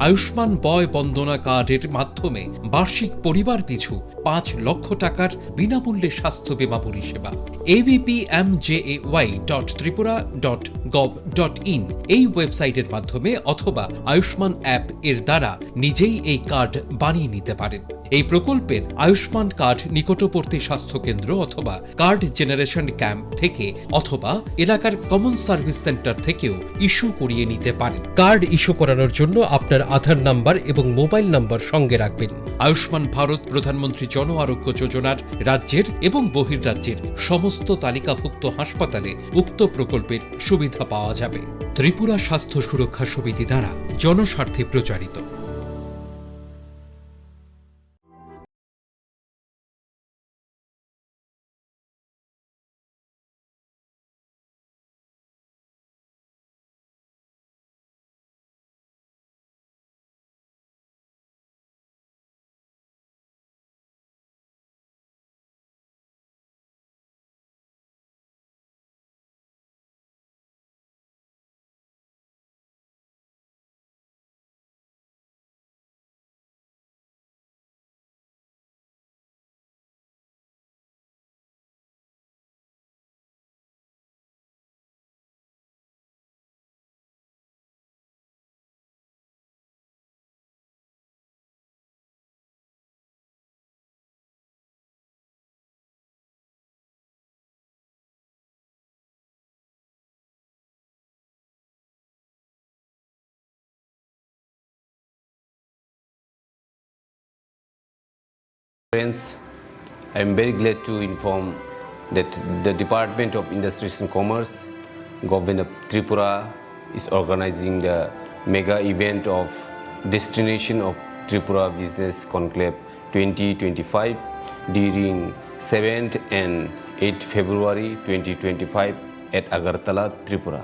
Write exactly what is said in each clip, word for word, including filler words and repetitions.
আয়ুষ্মান বয় বন্দনা কার্ডের মাধ্যমে বার্ষিক পরিবার পিছু পাঁচ লক্ষ টাকার বিনামূল্যে স্বাস্থ্য বীমা পরিষেবা। ABPMJAY dot Tripura dot gov dot in এই ওয়েবসাইটের মাধ্যমে অথবা আয়ুষ্মান অ্যাপ এর দ্বারা নিজেই এই কার্ড বানিয়ে নিতে পারেন। এই প্রকল্পের আয়ুষ্মান কার্ড নিকটবর্তী স্বাস্থ্যকেন্দ্র অথবা কার্ড জেনারেশন ক্যাম্প থেকে অথবা এলাকার কমন সার্ভিস সেন্টার থেকেও ইস্যু করিয়ে নিতে পারেন। কার্ড ইস্যু করানোর জন্য আপনার আধার নাম্বার এবং মোবাইল নাম্বার সঙ্গে রাখবেন। আয়ুষ্মান ভারত প্রধানমন্ত্রী জন আরোগ্য যোজনার রাজ্যের এবং বহির্রাজ্যের সমস্ত তালিকাভুক্ত হাসপাতালে উক্ত প্রকল্পের সুবিধা পাওয়া যাবে। ত্রিপুরা স্বাস্থ্য সুরক্ষা সমিতি দ্বারা জনস্বার্থে প্রচারিত। Friends, I am very glad to inform that the Department of Industries and Commerce, Government of Tripura, is organizing the mega event of Destination of Tripura Business Conclave twenty twenty-five during seventh and eighth February twenty twenty-five at Agartala, Tripura.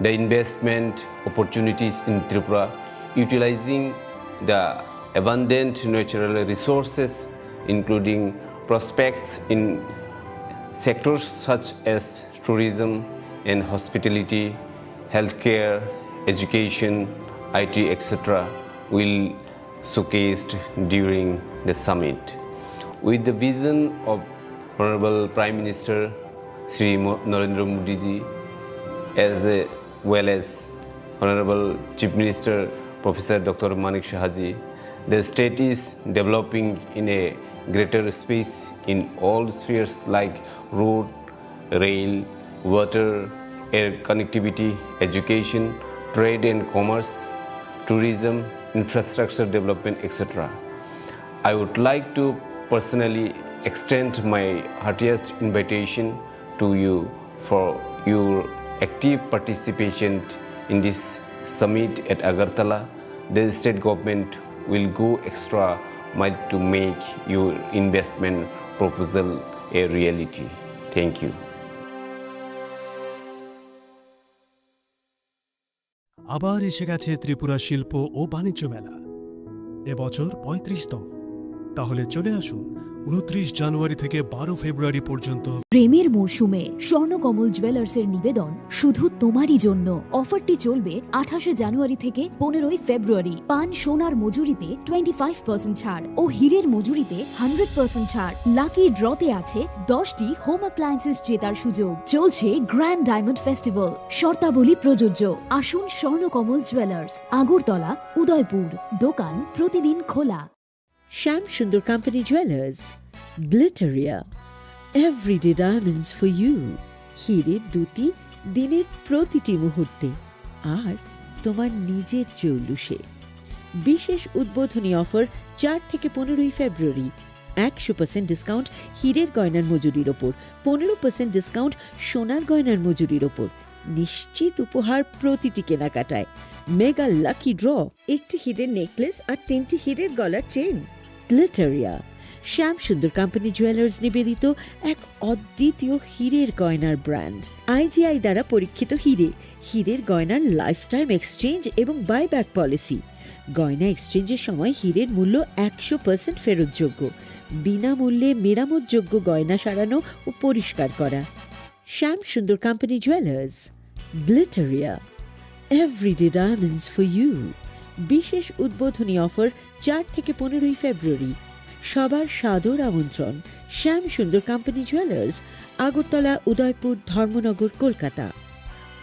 The investment opportunities in Tripura, utilizing the abundant natural resources, including prospects in sectors such as tourism and hospitality, healthcare, education, I T, et cetera, will showcased during the summit. With the vision of Honorable Prime Minister Shri Mo-, Narendra Modi ji, as a, well as Honorable Chief Minister Professor Doctor Manik Saha ji, the state is developing in a greater space in all spheres like road, rail, water, air connectivity, education, trade and commerce, tourism, infrastructure development, et cetera. I would like to personally extend my heartiest invitation to you for your active participation in this summit at Agartala. The state government will go extra mile to make your investment proposal a reality. Thank you. আবার এসে গেছে ত্রিপুরা শিল্প ও বাণিজ্য মেলা, এবছর পঁয়ত্রিশতম। তাহলে চলে আসুন ঊনত্রিশ জানুয়ারি থেকে বারো ফেব্রুয়ারি পর্যন্ত। প্রেমের মরশুমে স্বর্ণকমল জুয়েলার্সের নিবেদন শুধু তোমারই জন্য। অফারটি চলবে আঠাশে জানুয়ারি থেকে পনেরোই ফেব্রুয়ারি। পান সোনার মজুরিতে টোয়েন্টি ফাইভ পার্সেন্ট ছাড় ও হীরের মজুরিতে হান্ড্রেড পার্সেন্ট ছাড়। লাকি ড্রতে আছে দশটি হোম অ্যাপ্লায়েন্সেস জেতার সুযোগ। চলছে গ্র্যান্ড ডায়মন্ড ফেস্টিভ্যাল, শর্তাবলী প্রযোজ্য। আসুন স্বর্ণকমল জুয়েলার্স, আগরতলা, উদয়পুর। দোকান প্রতিদিন খোলা। Shyam Sundar company jewellers, Glitteria, everyday diamonds for you. হীরের দ্যুতি দিনের প্রতিটি মুহূর্তে, আর তোমার নিজের জৌলুসে। বিশেষ উদ্বোধনী অফার চার থেকে পনেরোই ফেব্রুয়ারি, একশো পার্সেন্ট ডিসকাউন্ট হীরের গয়নার মজুরির ওপর, পনেরো পার্সেন্ট ডিসকাউন্ট সোনার গয়নার মজুরির ওপর। নিশ্চিত উপহার প্রতিটি কেনাকাটায়। মেগা লাকি ড্র, একটি হীরের নেকলেস আর তিনটি হীরের গলার চেইন। গ্লিটারিয়া, শ্যাম সুন্দর কোম্পানি জুয়েলার্স নিবেদিত এক অদ্বিতীয় হীরের গয়নার ব্র্যান্ড। আইজিআই দ্বারা পরীক্ষিত হীরে, হীরের গয়নার লাইফ টাইম এক্সচেঞ্জ এবং বাইব্যাক পলিসি। গয়না এক্সচেঞ্জের সময় হীরের মূল্য একশো পার্সেন্ট ফেরতযোগ্য, বিনামূল্যে মেরামতযোগ্য গয়না সারানো ও পরিষ্কার করা। Shyam Sundar company jewellers, Glitteria, everyday diamonds for you. বিশেষ উদ্বোধনী অফার চার থেকে পনেরোই ফেব্রুয়ারি। সবার সাদর আমন্ত্রণ শ্যাম সুন্দর কোম্পানি জুয়েলার্স, আগরতলা, উদয়পুর, ধর্মনগর, কলকাতা।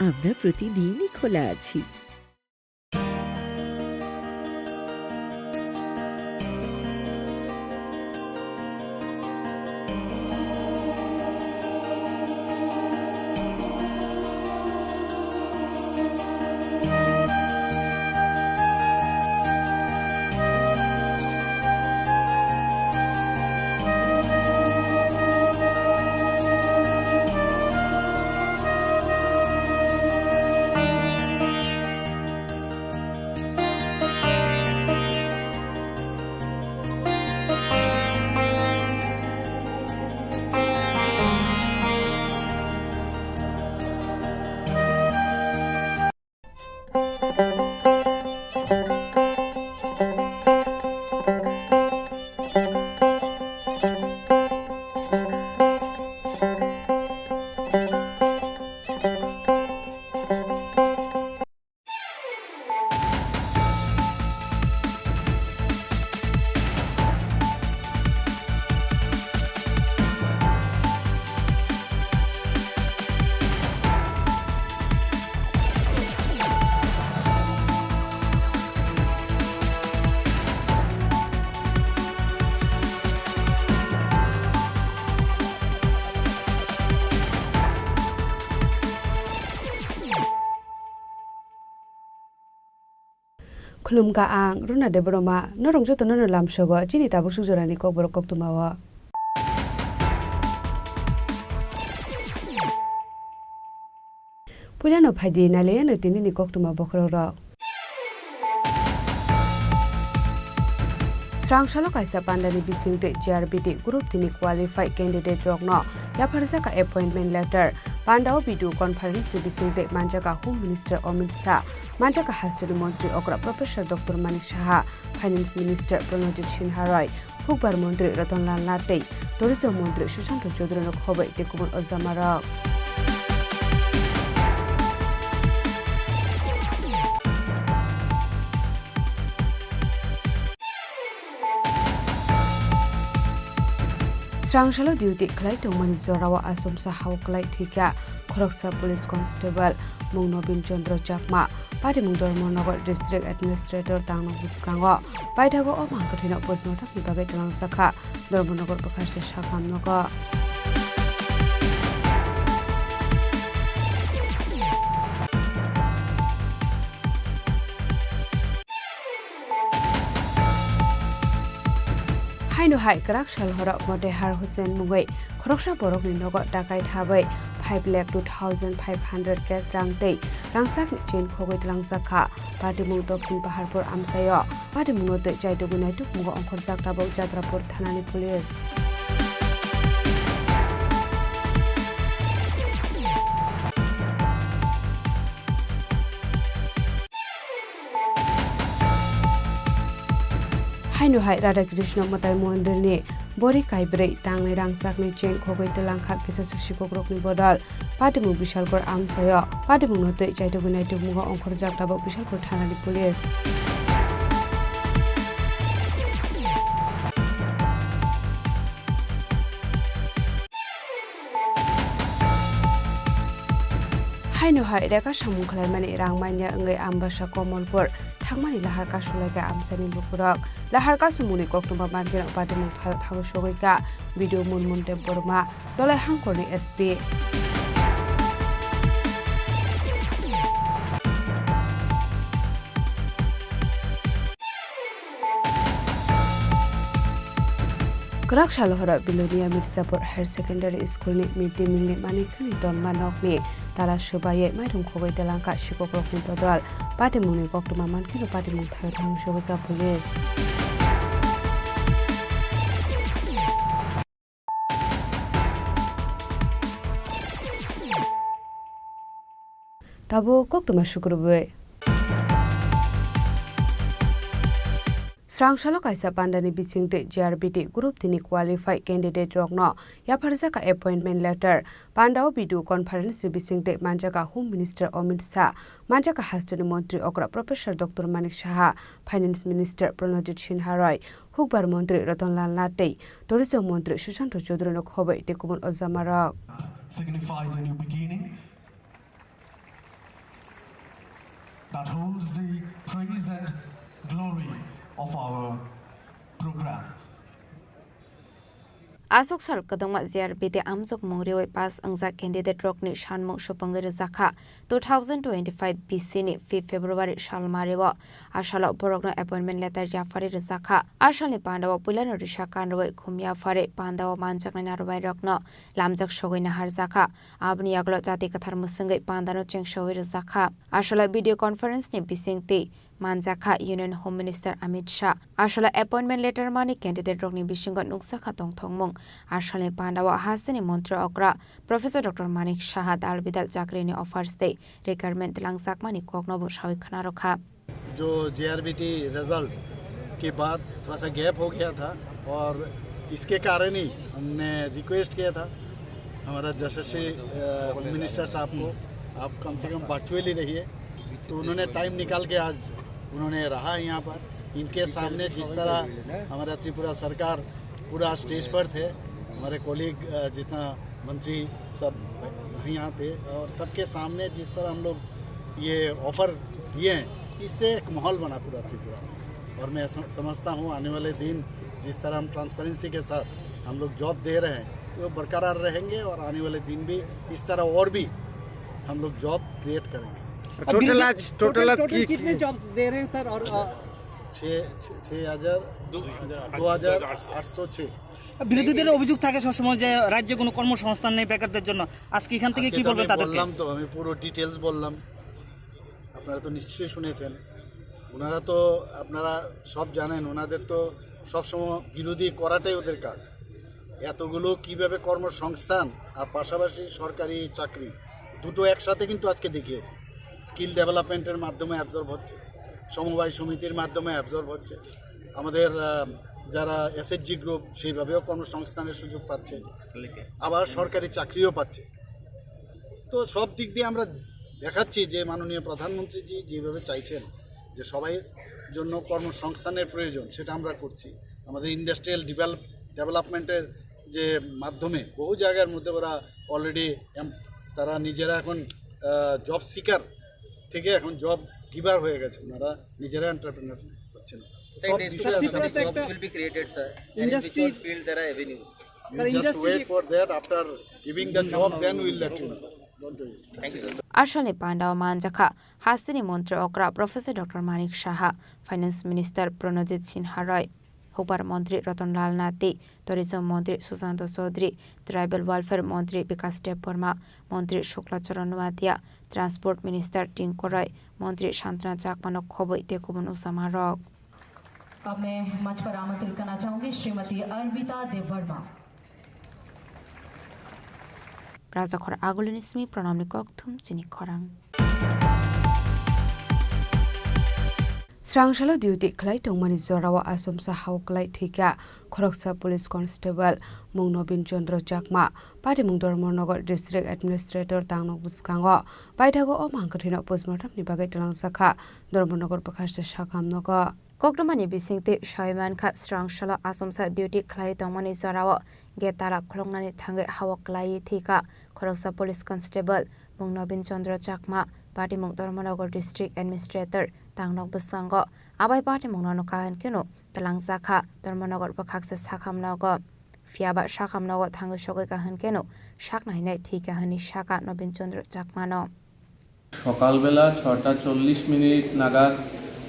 আমরা প্রতিদিনই খোলা আছি। Khulumkha ang Runa Debbarma, norok jotono no lamsogo chini tabuk suk jorani kokborok koktwmao. Puilano phaidi nailaiyano tinini koktwma bokhorokrok. Srangsalo kaisa pandani bisingtwi G R B T group tini qualified candidate rokno yapharjak appointment letter. Pandao video conference ni bisingtwi manjak Home Minister Amit Shah, manjak hasteni montri okra Professor Doctor Manik Saha, Finance Minister Pranojit Sinha Roy, Hukbar montri Ratan Lal Nath tei tourism montri Sushanta Chowdhury no khobwi tei kubun ojamarok. Srangsalo duty khlai tongmani jorao achomsa hao klai thwikha khoroksa police constable, mung Nobin Chandra Chakma, patimung Dharmanagar District Administrator tangno bwskango. Paithago o mangkwthwino postmortemni bagwi twlangjakha Dharmanagar bwkhaste sakham nogo. Haino hai kwrak sal horo Motehar Hussain mungwi khoroksa borokni nogo dakai thabwi five lakh two thousand five hundred cash rang tei rangchakni chain khogwi twlangjakha. Patimung Dokhin Paharpur amchaio. Patimungno twi chaitugwi naitukmungo ongkhorjak tabuk Jatrapur thanani police. Haino hai Radha Krishna Mwtai Mondirni bori kaibrwi tangnai rangchakni chain khogwi twlangkha kisa swk sikokrokni bodol. Patimung Bishalgarh amchaio. Patimungno twi chaitugwi naitukmungo ongkhorjak tabuk Bishalgarh thanani police. Haino hai reka samung khlaimani rang manya wngwi Ambasa Komolpur thangmani lahar kasulaikha amchaini lukurok. Lahar kasumungni koktwma mankheno patimung thaio thago sogwikha B D O Murmun Debbarma, Dolai Hangkorni S P. Kwrak salo horo Bilonia Mirzapur Higher Secondary School ni mid day meal ni manikhani tonma nokni tala swbaiwi mairum khogwi twlangkha sikokrokni bodol. Patimungni koktwma mankheno patimung thaio thago sogwikha police. Tabuk koktwma sukrubwi. Swrang salo kaisa pandani bisingtwi G R B T group tini qualified candidate rokno yapharjaka appointment letter. Pandao video conference ni bisingtwi manjaka Home Minister Amit Shah, manjaka hasteni montri okra Professor Doctor Manik Saha, Finance Minister Pranajit Sinha Roy, Hukbar montri Ratan Lal Nath tei Tourism montri Sushanta Chaudhary no khoboi tei kubun ojamarok. Signifies a new beginning that holds the praise and glory of our program. Aswk sal kwdwngma G R B T amjokmung riwi pass wngjak candidate rokni sanmung supungwi rwjakha. Two thousand twenty-five B C ni fifth February salmario a salo borokno appointment letter yapharwi rwjakha. A salni pandao puilano risa kanrwi khum yapharwi pandao manjaknai narwbairokno lamjak sogwi naharjakha. Aboni yagulo jati kwthar mwswngwi pandano chengsowi rwjakha. A salo video conference ni bisingtwi manjakha Union Home Minister Amit Shah. A salo appointment letter mani candidate rokni bisingo nukjakha tongthokmung. A salni pandao hasteni montri okra Professor Doctor Manik Saha dal bidal chakrini offers tei requirement twlangjakmani koknobo sawi khwnarokha. जो जेआरबीटी रिजल्ट के बाद थोड़ा सा गैप हो गया था और इसके कारण ही हमने रिक्वेस्ट किया था हमारा यशस्वी, अ, मिनिस्टर साहब को, आप कम से कम वर्चुअली रहिए। तो उन्होंने टाइम निकाल के आज उन्होंने रहा यहाँ पर। इनके सामने जिस तरह हमारा त्रिपुरा सरकार पूरा स्टेज पर थे, हमारे कलीग, अ, जितना मंत्री सब यहाँ थे और सबके सामने जिस तरह हम लोग ये ऑफर दिए हैं, इससे एक माहौल बना पूरा त्रिपुरा में। और मैं सम-, समझता हूँ आने वाले दिन जिस तरह हम ट्रांसपेरेंसी के साथ हम लोग जॉब दे रहे हैं, वो बरकरार रहेंगे और आने वाले दिन भी इस तरह और भी हम लोग जॉब क्रिएट करेंगे। टोटल आज, टोटल आज टोटल की, कितने जॉब्स दे रहे हैं सर? और, अ, छः, छः, छः हज़ार, दो हज़ार आठ सौ छः। বিরোধীদের অভিযোগ থাকে সবসময় যে রাজ্যে কোনো কর্মসংস্থান নেই বেকারদের জন্য। আজকে এখান থেকে আজকে কি তো বলবেন আমি তাদেরকে? বললাম তো, আমি পুরো ডিটেলস বললাম, আপনারা তো নিশ্চয়ই শুনেছেন। ওনারা তো, আপনারা সব জানেন, ওনাদের তো সবসময় বিরোধী করাটাই ওদের কাজ। এতগুলো কিভাবে কর্মসংস্থান আর পাশাপাশি সরকারি চাকরি, দুটো একসাথে কিন্তু আজকে দেখিয়েছে। স্কিল ডেভেলপমেন্টের মাধ্যমে অ্যাবজর্ব হচ্ছে, সমবায় সমিতির মাধ্যমে অ্যাবজর্ব হচ্ছে, আমাদের, আহ, যারা এসএইচজি গ্রুপ সেইভাবেও কর্মসংস্থানের সুযোগ পাচ্ছে, আবার সরকারি চাকরিও পাচ্ছে। তো সব দিক দিয়ে আমরা দেখাচ্ছি যে মাননীয় প্রধানমন্ত্রীজি যেভাবে চাইছেন যে সবাই জন্য কর্মসংস্থানের প্রয়োজন, সেটা আমরা করছি। আমাদের ইন্ডাস্ট্রিয়াল ডেভেলপ-, ডেভেলপমেন্টের যে মাধ্যমে বহু জায়গার মধ্যে ওরা অলরেডি এম-, তারা নিজেরা এখন, আহ, জব সিকার থেকে এখন জব গিভার হয়ে গেছে, ওনারা নিজেরা এন্টারপ্রেনার হচ্ছেন। তো সব বিষয়ে ত্রিপুরাতে একটা jobs will be created, sir. And in which all field there are avenues. You just wait for that. After giving the job, then we'll let you know. Don't do it. Thank you, sir. A salni pandao manjakha hasteni montri okra Professor Doctor Manik Saha, Finance Minister Pranajit Sinha Roy, Hukbar montri Ratan Lal Nath tei Tourism montri Sushanta Chaudhary, Tribal Welfare montri Bikash Debbarma, montri Shukla Charan Noatia, Transport Minister Tinku Roy, montri Santana Chakmano khoboi tei kubun ojamarok. अब मैं मंच पर आमंत्रित करना चाहूंगी श्रीमती अर्पिता देव Verma. Rajakhor Agulini simi Pranamni kokthum chini khorang. Srangsalo duty khlai tongmani jorao asomsa hao klai thwikha khoroksa police constable mung Nobin Chandra Chakma, patimung Dharmanagar District Administrator tangnok bwskango paithago o mangkwthwino postmortem ni bagwi twlangjakha Dharmanagar bwkhaste sakhamnogo. Koktwmani bisingtwi sawi mankha, srangsalo asomsa duty khlai tongmani jorao gate tala khuloknani thangwi hao klaiwi thwikha khoroksa police constable mung Nobin Chandra Chakma, patimung Dharmanagar District Administrator tangnok bwskango. Abai patimungno nukha hwnkhe no twlangjakha Dharmanagar bwkhaksa sakhamnogo. Phiyaba sakhamnogo thangwi sogwi kahwn keno saknainai thwi kahwnwi saka Nobin Chandra Chakmano. সকালবেলা ছটা চল্লিশ মিনিট নাগাদ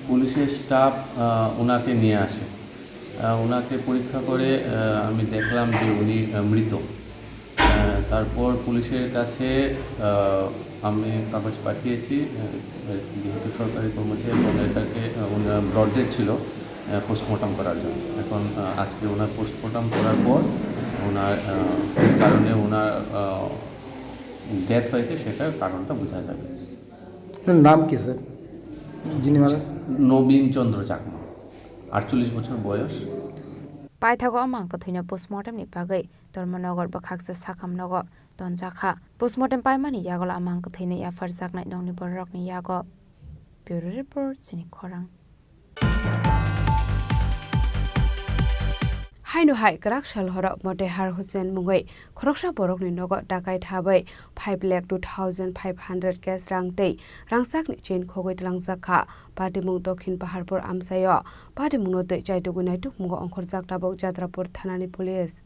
পুলিশের স্টাফ, আহ, ওনাকে নিয়ে আসে। আহ, ওনাকে পরীক্ষা করে, আহ, আমি দেখলাম যে উনি, আহ, মৃত। আহ, তারপর পুলিশের কাছে, আহ, আমি কাগজ পাঠিয়েছি, আহ, যেহেতু সরকারি কর্মচারী এবং এটাকে, আহ, ওনার ব্রড ডেড ছিল, আহ, পোস্টমর্টম করার জন্য। এখন, আহ, আজকে ওনার পোস্টমর্টম করার পর ওনার, আহ, কারণে ওনার, আহ, ডেথ হয়েছে, সেটার কারণটা বোঝা যাবে। এর নাম কি, স্যার? যিনি মারা? নবীন চন্দ্র চাকমা। আটচল্লিশ বছর বয়স। Paithago a mang kwthwino postmortem ni bagwi Dharmanagar bwkhaksa sakham nogo tonjakha. Postmortem paimani yagulo a mang kwthwino yapharjaknai nokni bororokni yago. Bureau Report, chini khorang. Haino hai kwrak sal horo Motehar Hussain mungwi khoroksa borokni nogo dakai thabai five lakh two thousand five hundred cash rang tei rangchakni chain khogwi tlangjak kha. Patimung Dokhin Paharpur amchaio. Patimungno tei chaitugwi naitukmungo ongkhorjak tabuk Jatrapur thanani police.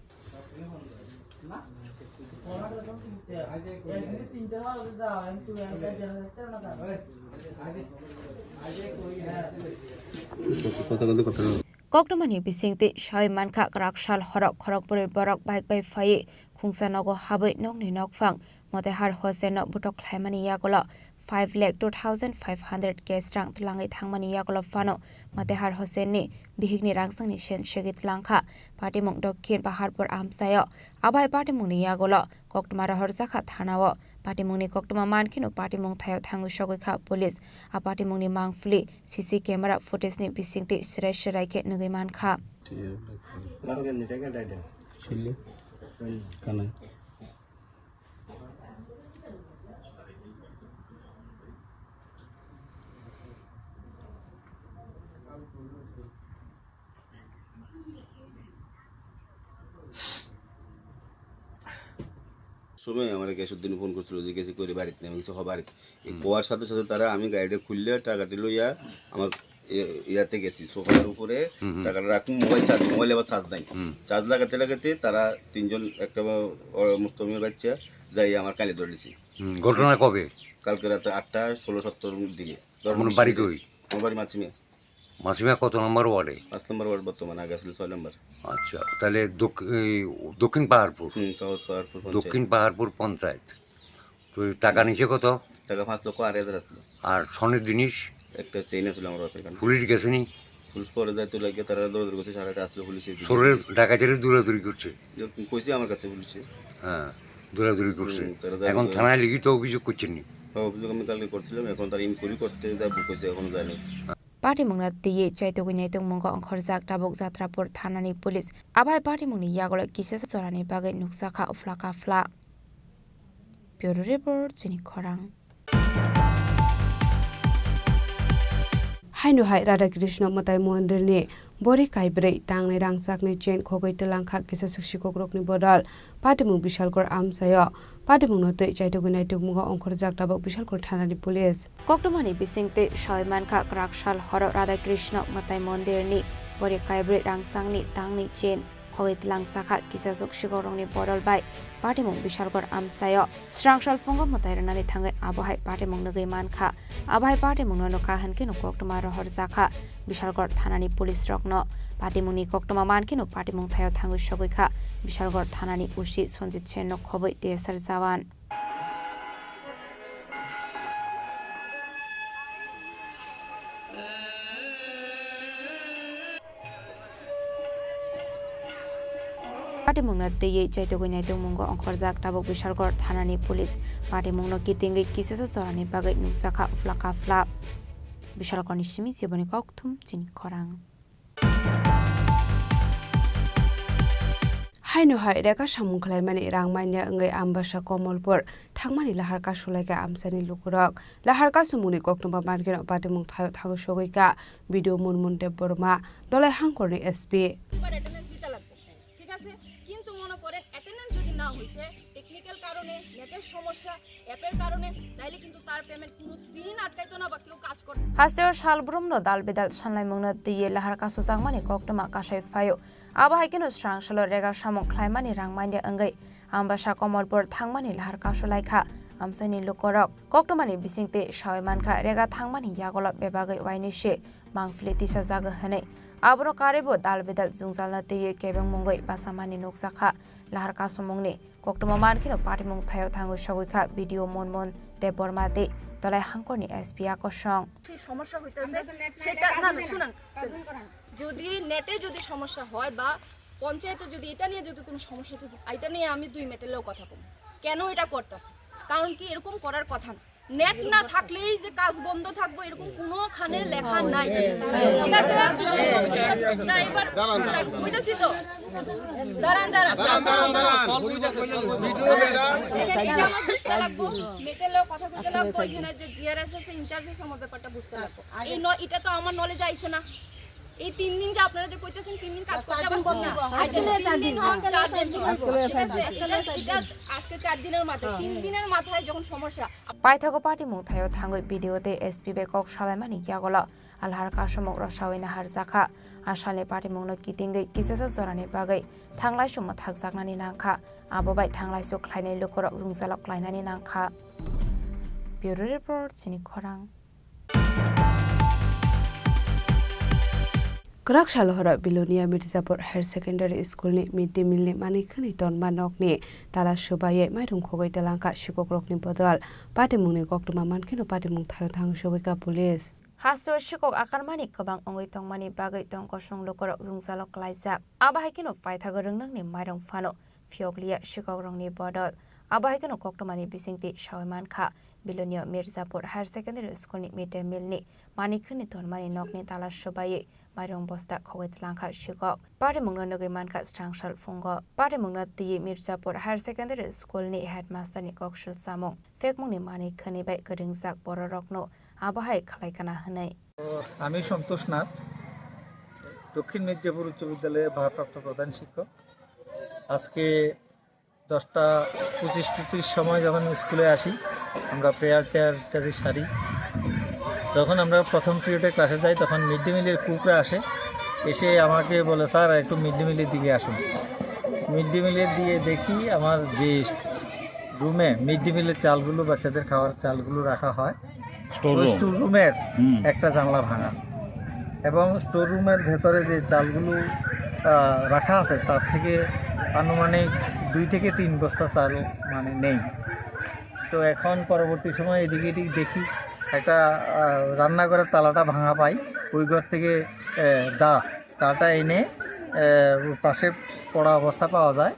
Koktwmani bisingtwi sawi mankha, kwrak sal horo khorokbrwi borok bike bai phaiwi khungsa nogo habwi nokni nokphang Motehar Hossaino butok khlaimani yagulo five lakh two thousand five hundred cash rang twlangwi thangmani yagulo phano Motehar Hossaini bihikni rangchakni sen segwi twlangkha. Patimung Dokhin Paharpur amchaio. Abai patimungni yagulo koktwma rohorjakha thanao. Patimungni koktwma mankheno patimung thaio thangwi sogwi kha police. A patimungni mangpili C C camera footage ni bisingtwi serai serai khe nugwi mankha. সময় আমার গ্যাসুদ্দিন ফোন করছিল যে গেছে করে বাড়িতে নেই, আমি কিছু হবার। এই হুম। পোয়ার সাথে সাথে তারা, আমি গাড়িটা খুললে টাকাটি লইয়া আমার এ-, ইয়াতে গেছি, সোফার উপরে হুম, হুম। টাকাটা রাখুন, মোবাইল চার্জ, মোবাইল আবার চার্জ নাই। হুম। চার্জ লাগাতে লাগাতে তারা তিনজন, একটা বা-, ও মুস্তমির বাচ্চা, যাই আমার কানে ধরেছি। হুম, ঘটনা কবে? কালকে রাতে আটটা ষোলো সত্তর দিকে। দশ মানে মিনিট বাড়ি দিকে। কই? আমার বাড়ি মাছিমিয়া। মাসিমা কত নম্বর ওয়ার্ডে? পাঁচ নম্বর ওয়ার্ড বর্তমানে, আগে ছিল ছয় নম্বর। আচ্ছা, তাহলে দক্ষ-, এই দক্ষিণ পাহাড়পুর? হুম, সাউথ পাহাড়পুর পঞ্চায়েত। দক্ষিণ পাহাড়পুর পঞ্চায়েত। তো এই টাকা নিছে কত? টাকা পাঁচ লক্ষ আড়াই হাজার আসলো। আর স্বর্ণের জিনিস? একটা চেইন আসলো আমার বাপের কানে। পুলিশ গেছেনি? পুলিশ পরে যায় তো লাগে, তারা দৌড়াদৌড়ি করছে, সারা রাত আসলো পুলিশে। চোরের ডাকাতের দৌড়াদৌড়ি করছে? এরকম কইছে আমার কাছে পুলিশে। হ্যাঁ, দৌড়াদৌড়ি করছে। হুম, তারা এখন দাবি করে। থানায় লিখিত অভিযোগ করছেন নি? হ্যাঁ, অভিযোগ আমি কালকে করছিলাম, এখন তারা ইনকোয়ারি করতে যাবো কইছে, এখনো যায়নি। Patimungno twiwi chaitugwi naitukmungo ongkhorjak tabuk Jatrapur thanani police. Abai patimungni yagulo kisa jorani bagwi nukjakha uphla kaphla. Bureau Report, chini khorang. Haino hai Radha Krishna Mwtai Mondirni bori kaibrwi tangnai rangchakni chain khogwi twlangkha kisa swk sikokrokni bodol. Patimung Bishalgarh amchaio. Patimungno twi chaitugwi naitukmungo ongkhorjak tabuk Bishalgarh thanani police. Koktwmani bisingtwi sawi mankha, kwrak sal horo Radha Krishna Mwtai Mondirni bori kaibrwi rangchakni tangni chain khogwi twlangjakha kisaswk sikokrokni bodol bai patimung Bishalgarh amchaio. Srang sal phungo mwtai rwnani thangwi abohai patimung nugwi mankha. Abohai patimungno nukha hwnkheno koktwma rohorjakha Bishalgarh thanani police rokno. Patimungni koktwma mankheno patimung thaio thangwi sogwi kha Bishalgarh thanani O C Sanjit Sen no khobwi T S R jawan. Patimungno twiwi chaitugwi naitukmungo ongkhorjak tabuk Bishalgarh thanani police. Patimungno kitingwi kisasa chorani bagwi nukjakha uphla kaphla. Bishalgarhni simi Jiboni Kokthum, chini khorang. Haino hai rega samung khlaimani rang manya wngwi Ambasa Komolpur thangmani lahar kasulaikha amchaini lukurok. Lahar kasumungni koktwma mankheno patimung thaio thangwi sogwikha B D O Munmun Debbarma, Dholai Hangkorni S P. ঠিক আছে, কিন্তু মনে করেন অ্যাটেন্ডেন্স যদি না হইছে, টেকনিক্যাল কারণে, নেটের সমস্যা, অ্যাপের কারণে, তাইলে কিন্তু তার পেমেন্ট কোনো দিন আটকাইতো না বা কেউ কাজ করতো না। Hasteo sal brumno dal bidal sanlaimungno twiwi lahar kasujakmani koktwma kasai phaio. Abo hai kheno srang salo rega samung khlaimani rang manya wngwi Ambasa Komolpur thangmani lahar kasulaikha amchaini lukurok. Koktwmani bisingtwi sawi mankha rega thangmani yagulo bebagwi uainwi se mangpili tisajagwi hwnwi. Abono karwibo dal bidal jwngjalno twiwi kebengmungwi bachamani nukjakha. Lahar kasumungni koktwma mankheno patimung thaio thangwi sogwikha B D O Munmun Debbarma tei Dholai Hangkorni S P a kosong. সেই সমস্যা হইতেছে, আমরা তো নেট নাই, সেটা, এটা না, না, কাজই না। শুনুন, কাজই করে না। যদি নেটে যদি সমস্যা হয় বা পঞ্চায়েতে যদি এটা নিয়ে যদি কোনো সমস্যা থাকে, এটা নিয়ে আমি দুই মিনিটেও কথা বলবো। কেন এটা করতেছে? কারণ কি এরকম করার কথা না। নেট না থাকলেই যে কাজ বন্ধ থাকবো, এরকম কোনোখানে লেখা নাই। ঠিক আছে? না, এবার দাঁড়ান, দাঁড়ান। কইতাছি তো। দাঁড়ান, দাঁড়ান। দাঁড়ান, দাঁড়ান, দাঁড়ান। Video madam. এখানে এটা আমার বুঝতে লাগবো। মেয়েটার লগে কথা কইতে লাগবো, এখানে যে জিআরএস আছে, ইনচার্জ আছে, আমার ব্যাপারটা বুঝতে লাগবো। এই ন-, এটা তো আমার নলেজে আইছে না। এই তিন দিন যে আপনারা যে কইতেছেন, তিন দিন কাজ করতে পারছেন না। আজকে চার দিন, তিন দিন হোক, চার দিন হোক। আজকে ঠিক আছে? এটা, এটা আজকে চার দিনের মাথায়, তিন দিনের মাথায় যখন সমস্যা। Paithago party mungthaio thangwi B D O tei S P bai kok salaimani yagulo alhar kasomok rwsawi naharjakha. Asalni party mungno kitingwi kisasa jorani bagwi thanglaisu mwthakjaknani nangkha. Abo bai thanglaisu khlainai lukurok jwngjalo klainani nangkha. Bureau Report, Chini Khorang. Kwrak salo horo Bilonia Mirzapur Higher Secondary School ni mid day meal ni manwi khwnwi tonma nokni tala swbaiwi mairung khogwi twlangkha sikokrokni bodol. Patimungni koktwma mankheno patimung thaio thang sogwikha police. Hasteo sikok akarmani kwbang wngwi tongmani bagwi tong kosong lukurok jwngjalo klaijak. Abo hai kheno paithago rwngnangni mairung phano phiyokliya sikokrokni bodol. Abo hai kheno koktwmani bisingtwi sawi mankha, Bilonia Mirzapur Higher Secondary School ni mid day meal ni manwi khwnwi tonmani nokni tala swbaiwi mairung bosta khogwi twlangkha sikok. Patimungno nugwi mankha srangsal phungo. Patimungno twiwi Mirzapur Higher Secondary School ni headmaster ni kok swlsamung phekmungni manwi khwnwi bai kwrwngjak bororokno abo hai khlai kana hwnwi. আমি সন্তোষ নাথ, দক্ষিণ মির্জাপুর উচ্চ বিদ্যালয়ের ভারপ্রাপ্ত প্রধান শিক্ষক। আজকে দশটা পঁচিশ টুচিশ সময় যখন স্কুলে আসি, আমরা প্রেয়ার টেয়ার ইত্যাদি সারি। যখন আমরা প্রথম পিরিয়ডে ক্লাসে যাই, তখন মিড ডে মিলের কুকরা আসে, এসে আমাকে বলে, "স্যার, একটু মিড ডে মিলের দিকে আসুন।" মিড ডে মিলের দিয়ে দেখি আমার যে রুমে মিড ডে মিলের চালগুলো, বাচ্চাদের খাওয়ার চালগুলো রাখা হয়, স্টোর ওই রুম। স্টোর রুমের হুম। একটা জানলা ভাঙা এবং স্টোর রুমের ভেতরে যে চালগুলো, আহ, রাখা আছে, তার থেকে আনুমানিক দুই থেকে তিন বস্তা চাল, মানে, নেই। তো এখন পরবর্তী সময় এদিকে এদিকে দেখি একটা, আহ, রান্নাঘরের তালাটা ভাঙা পাই, ওই ঘর থেকে, আহ, দা, দাটা এনে, আহ, পাশে পড়া অবস্থা পাওয়া যায়।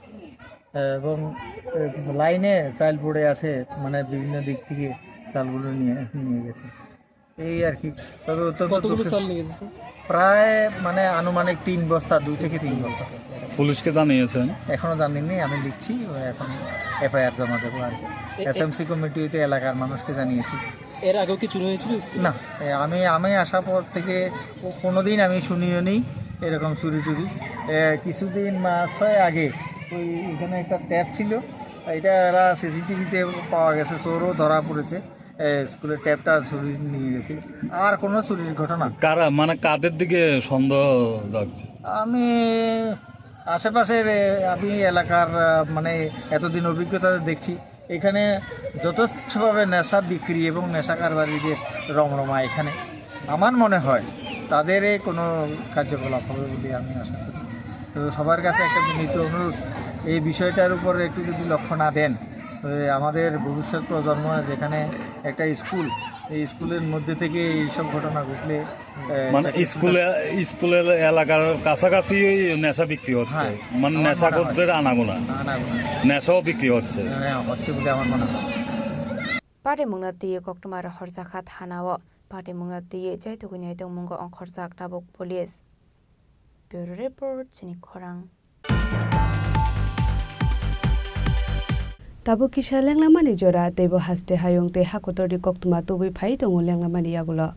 এবং, এ, লাইনে চাল পড়ে আছে, মানে, বিভিন্ন দিক থেকে চালগুলো নিয়ে, নিয়ে গেছে। এই আর কি। তবে অত্যন্ত কতগুলো দুঃখ-, চাল নিয়ে গেছে, স্যার? প্রায়, মানে, আনুমানিক তিন বস্তা, দুই থেকে তিন বস্তা। পুলিশকে জানিয়েছেন? এখনো জানিনি, আমি লিখছি, এখন এফআইআর জমা দেবো আর কি। এ, এ, এসএমসি কমিটি হইতে এলাকার মানুষকে জানিয়েছি। এর আগেও কি চুরি হয়েছিল স্কুলে? না, এ, আমি, আমি আসা পর থেকে কো-, কোনোদিন আমি শুনিও নি এরকম চুরি টুরি। এ, কিছুদিন, মাস ছয় আগে ওই এখানে একটা ট্যাপ ছিল, এটা এরা সিসিটিভিতে পাওয়া গেছে, চোরও ধরা পড়েছে। এ, স্কুলের ট্যাপটা চুরি নিয়ে গেছে। আর কোনো চুরির ঘটনা? কারা, মানে, কাদের দিকে সন্দেহ লাগছে? আমি আশেপাশের, এ, আমি এলাকার, আ, মানে, এতদিন অভিজ্ঞতা দেখছি, এখানে যথেচ্ছভাবে নেশা বিক্রি এবং নেশা কারবারিদের রমরমা এখানে। আমার মনে হয় তাদের এই কোনো কার্যকলাপ হবে বলে আমি আশা করি। তো সবার কাছে একটা বিনীত অনুরোধ, এই বিষয়টার উপর একটু যদি লক্ষ্য না দেন, তো এই আমাদের ভবিষ্যৎ প্রজন্ম যেখানে একটা স্কুল, এই স্কুলের মধ্যে থেকে এইসব ঘটনা ঘটলে, এ, মানে একটা স্কুলে, স্কুলের এলাকার কাছাকাছি ওই নেশা বিক্রি হচ্ছে। হ্যাঁ, মানে আমার মনে হয়। নেশাখোরদের আনাগোনা। আনাগোনা। নেশাও বিক্রি হচ্ছে। হ্যাঁ, হচ্ছে বলে আমার মনে হয়। Patimungno twiwi koktwma rohorjakha thanao. Patimungno twiwi chaitugwi naitongmungo ongkhorjak tabuk police. Bureau Report, Chini Khorang. Tabuk kisa lenglamani jora, teibo haste hayung tei hakotorni koktwma tubui phai tongo lenglamani yagulo.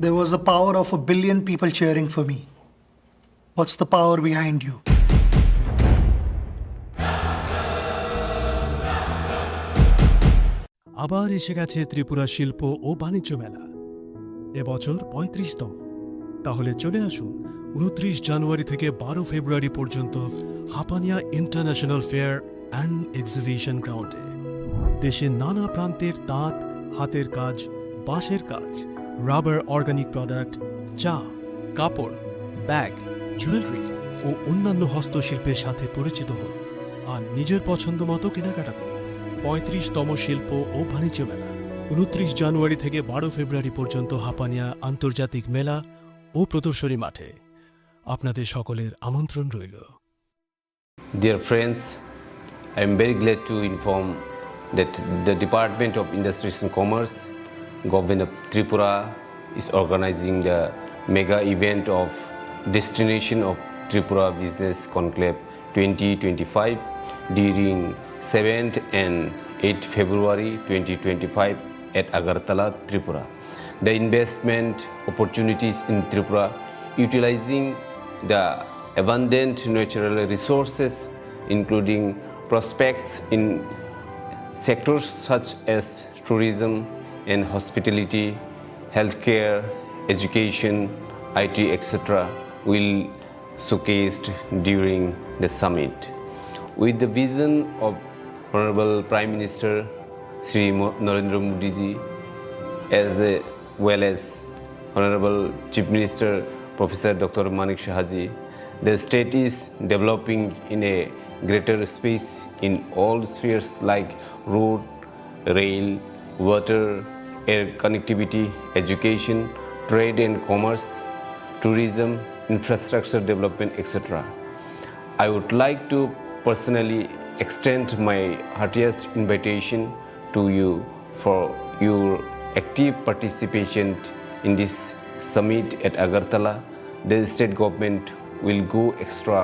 There was the power of a billion people cheering for me. What's the power behind you? আবার এসে গেছে ত্রিপুরা শিল্প ও বাণিজ্য মেলা, এবছর পঁয়ত্রিশতম। তাহলে চলে আসুন উনত্রিশ জানুয়ারি থেকে বারো ফেব্রুয়ারি পর্যন্ত Hapania international fair and exhibition গ্রাউন্ডে। দেশের নানা প্রান্তের তাঁত, হাতের কাজ, বাঁশের কাজ, রাবার অর্গানিক প্রোডাক্ট, চা, কাপড়, ব্যাগ, জুয়েলারি ও অন্যান্য হস্তশিল্পের সাথে পরিচিত হন আর নিজের পছন্দ মতো কেনাকাটা করুন। পঁয়ত্রিশতম শিল্প ও বাণিজ্য মেলা, উনত্রিশ জানুয়ারি থেকে বারো ফেব্রুয়ারি পর্যন্ত হাপানিয়া আন্তর্জাতিক মেলা ও প্রদর্শনী মাঠে। আপনাদের সকলের আমন্ত্রণ রইল। Dear friends, I am very glad to inform that the Department of Industries and Commerce, Government of Tripura, is organizing the mega event of Destination of Tripura Business Conclave twenty twenty-five during seventh and eighth February twenty twenty-five at Agartala, Tripura. The investment opportunities in Tripura, utilizing the abundant natural resources, including prospects in sectors such as tourism and hospitality, healthcare, education, I T, et cetera, will showcased during the summit. With the vision of Honorable Prime Minister Shri Mo- Narendra Modi ji, as uh, well as Honorable Chief Minister Professor Doctor Manik Saha ji, the state is developing in a greater space in all spheres like road, rail, water, air connectivity, education, trade and commerce, tourism, infrastructure development, et cetera. I would like to personally extend my heartiest invitation to you for your active participation in this summit at Agartala. The state government will go extra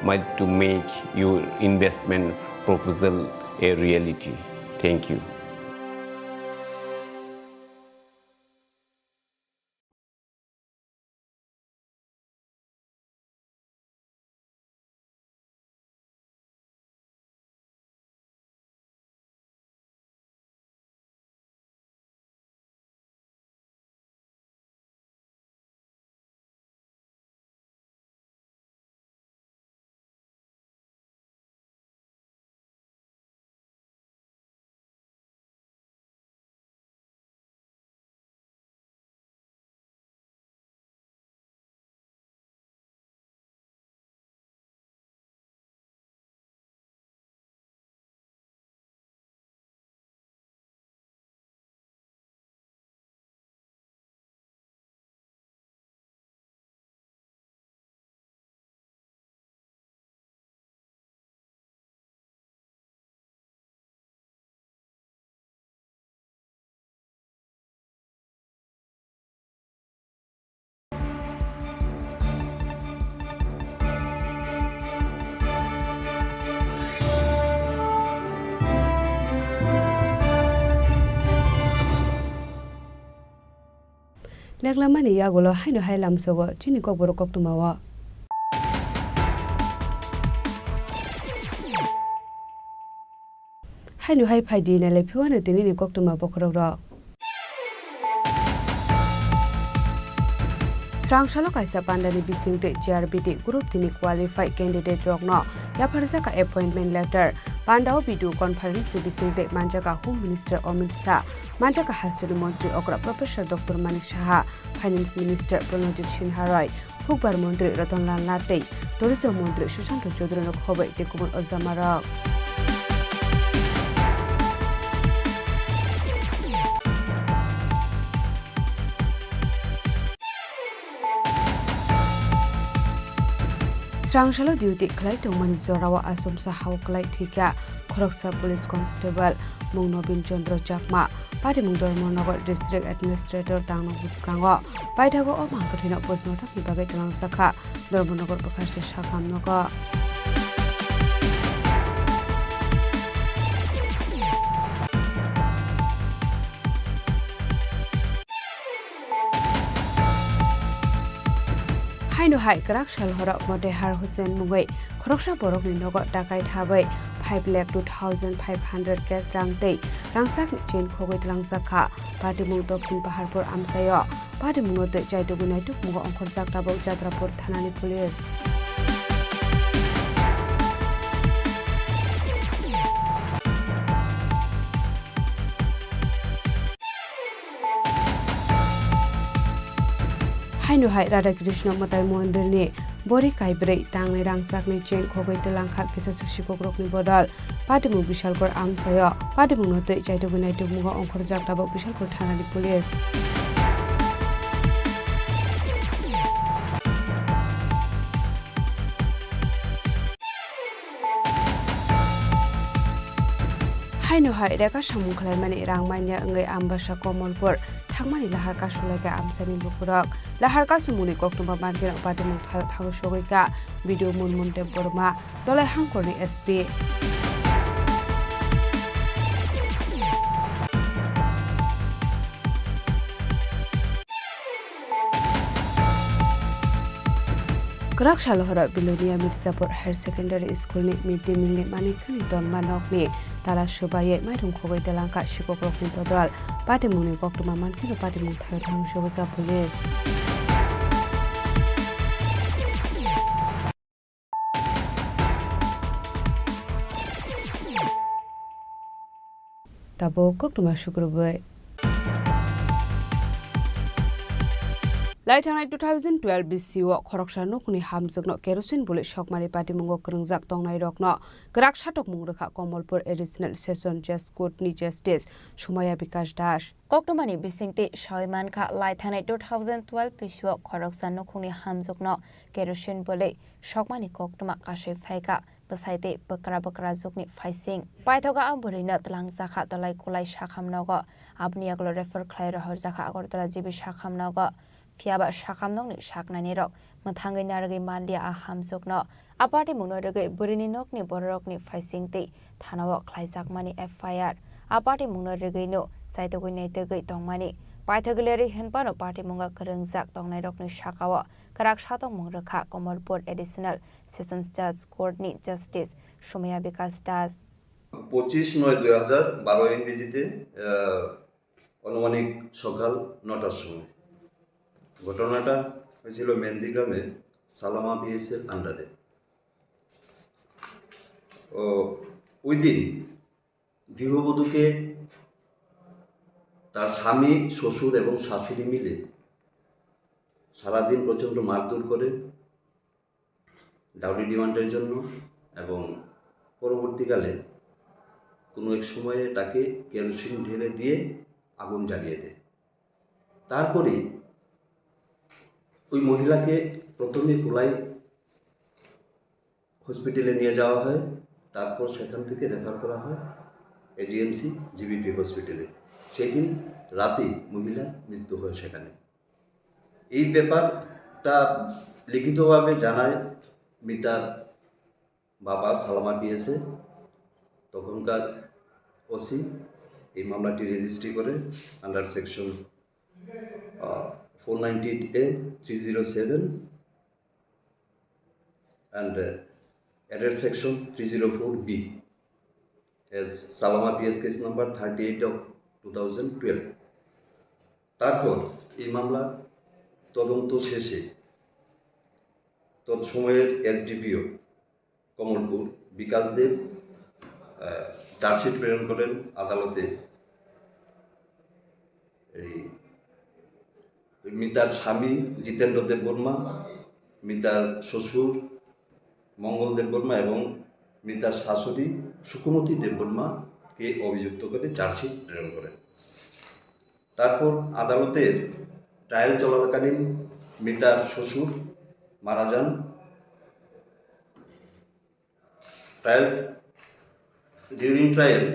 mile to make your investment proposal a reality. Thank you. Leklamani yagulo haino hai lamsogo chini kokborok koktwmao. Haino hai phaidi nailai phiwano tinini koktwma bokhorokrok. Srangsalo kaisa pandani bisingtwi G R B T group tini qualified candidate rokno yapharjaka appointment letter. Pandao video conference ni bisingtwi manjaka Home Minister Amit Shah, manjaka hasteni montri okra Professor Doctor Manik Saha, Finance Minister Pranojit Sinha Roy, Hukbar montri Ratan Lal Nath tei Tourism montri Sushanta Chowdhury no khoboi tei kubun ojamarok. Srangsalo duty khlai tongmani jorao achomsa hao klai thwikha khoroksa police constable mung Nobin Chandra Chakma, patimung Dharmanagar District Administrator tangno bwskango paithago o mangkwthwino postmortemni bagwi twlangjakha Dharmanagar bwkhaste sakhamnogo. Haino hai kwrak sal horo Motehar Hussain mungwi khoroksa borokni nogo dakai thabai five lakh two thousand five hundred cash rang tei rangchakni chain khogwi tlangjak kha. Patimung Dokhin Paharpur amchaio. Patimungno twi chaitugwi naitukmungo ongkhorjak tabuk Jatrapur thanani police. Haino hai Radha Krishna Mwtai Mondirni bori kaibrwi tangnai rangchakni chain khogwi twlang kha kisa swk sikokrokni bodol. Patimung Bishalkor amchaio. Patimungno twi chaitugwi naitukmungo ongkhorjak tabuk Bishalkor thanani police. Haino hai reka samung khlaimani rang manya wngwi Ambasa Komolpur thangmani lahar kasulaikha amchaini lukurok. Lahar kasumungni koktwma mankhe patimung thaio thango sogwi kha B D O Munmun Debbarma, Dolai Hangkorni S P. Kwrak salo horo Bilonia Mirzapur Higher Secondary School ni mid day meal ni manikhani tonma nokni tala swbaiwi mairum khogwi twlang kha sikokrokni bodol. Patimungni koktwma mankheno patimung thaio thango sogwi kha police. Tabuk koktwma sukrubwi. Lai thangnai two thousand twelve B C o khoroksa nukhungni hamjwkno kerosene bwlwi sokmani patimungo kwrwngjak tongnairokno kwrak satokmung rwkha Komolpur Additional Session Judge Court ni Justice Sumaya Bikash Das. Koktwmani bisingtwi sawi mankha, lai thangnai two thousand twelve B C o khoroksa nukhungni hamjwkno kerosene bwlwi sokmani koktwma kasui phaikha. Bwsai tei bwkra bwkra jukni phaising. Paithogo a bwrwino twlangjakha Dolai Kulai sakham nogo. Aboni yagulo refer khlai rohorjakha Agartala G B sakham nogo. Phiyaba sakham nokni saknainirok mwthangwi narwgwi manliya a hamjwkno. A patimungno rwgwi bwrwini nokni bororokni phaising tei thanao khlaijakmani F I R. A patimungno rwgwino chaitugwi naitugwi tongmani. Paithogwi lerwi hwnphano patimungo kwrwngjak tongnairokni sakao kwrak satokmung rwkha Komolpur Additional Sessions Judge Court ni Justice Sumaya Bikash Das. পঁচিশ নয় দুই হাজার বারো ইংরেজিতে, আহ, আনুমানিক সকাল নটার সময়। ঘটনাটা হয়েছিল মেন্দিগ্রামে সালামা পিএস এর আন্ডারে। ও, ওই দিন গৃহবধূকে তার স্বামী, শ্বশুর এবং শাশুড়ি মিলে সারাদিন প্রচণ্ড মারধর করে ডাউরি ডিমান্ডের জন্য, এবং পরবর্তীকালে কোনো এক সময়ে তাকে কেরোসিন ঢেলে দিয়ে আগুন জ্বালিয়ে দেয়। তারপরে ওই মহিলাকে প্রথমে কোলাই হসপিটালে নিয়ে যাওয়া হয়, তারপর সেখান থেকে রেফার করা হয় এজিএমসি জিবিপি হসপিটালে। সেই দিন রাতেই মহিলার মৃত্যু হয় সেখানে। এই ব্যাপারটা লিখিতভাবে জানায় মিতার বাবা সালামা পিএসএ, তখনকার ওসি এই মামলাটি রেজিস্ট্রি করে আন্ডার সেকশন, আহ, four ninety eight A, three zero seven and, uh, added section three zero four B as Salama P S case number thirty eight of two thousand twelve। তারপর এই মামলা তদন্ত শেষে তৎসময়ের এসডিপিও কমলপুর বিকাশ দেব, আহ, চার্জশিট প্রেরণ করেন আদালতে। এই মিতার স্বামী জিতেন্দ্র দেববর্মা, মিতার শ্বশুর মঙ্গল দেববর্মা এবং মিতার শাশুড়ি সুকুমতি দেববর্মাকে অভিযুক্ত করে চার্জশিট প্রেরণ করেন। তারপর আদালতের ট্রায়াল চলাকালীন মিতার শ্বশুর মারা যান। ট্রায়াল, ডিউরিং ট্রায়াল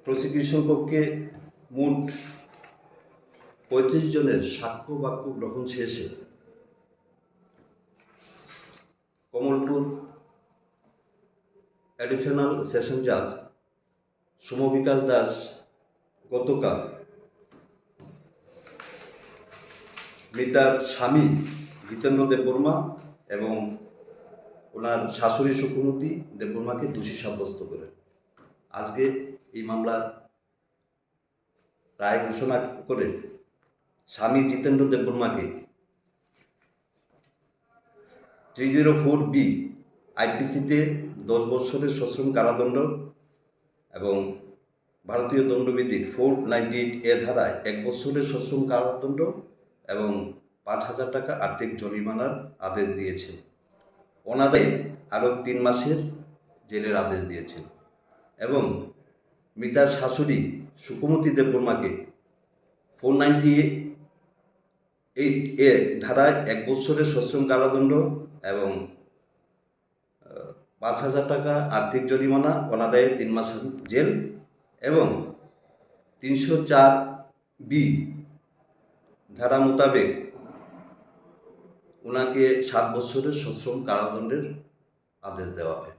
প্রসিকিউশন পক্ষে মোট পঁয়ত্রিশ জনের সাক্ষ্য বাক্য গ্রহণ শেষে কমলপুর অ্যাডিশনাল সেশন জাজ সৌম্য বিকাশ দাস গতকাল মৃতার স্বামী জিতেন্দ্র দেববর্মা এবং ওনার শাশুড়ি সুকুমতি দেববর্মাকে দোষী সাব্যস্ত করে। আজকে এই মামলার রায় ঘোষণা করে স্বামী জিতেন্দ্র দেববর্মাকে থ্রি জিরো ফোর বি আইপিসিতে দশ বছরের সশ্রম কারাদণ্ড এবং ভারতীয় দণ্ডবিধি ফোর নাইনটি এইট এ ধারায় এক বছরের সশ্রম কারাদণ্ড এবং পাঁচ হাজার টাকা আর্থিক জরিমানার আদেশ দিয়েছেন। অনাদায়ে আরও তিন মাসের জেলের আদেশ দিয়েছেন এবং মৃতার শাশুড়ি সুকুমতি দেববর্মাকে ফোর নাইনটি এইট এ ধারায় এক বছরের সশ্রম কারাদণ্ড এবং, আহ, পাঁচ হাজার টাকা আর্থিক জরিমানা, অনাদায়ে তিন মাস জেল এবং তিনশো চার বি ধারা মোতাবেক ওনাকে সাত বছরের সশ্রম কারাদণ্ডের আদেশ দেওয়া হয়।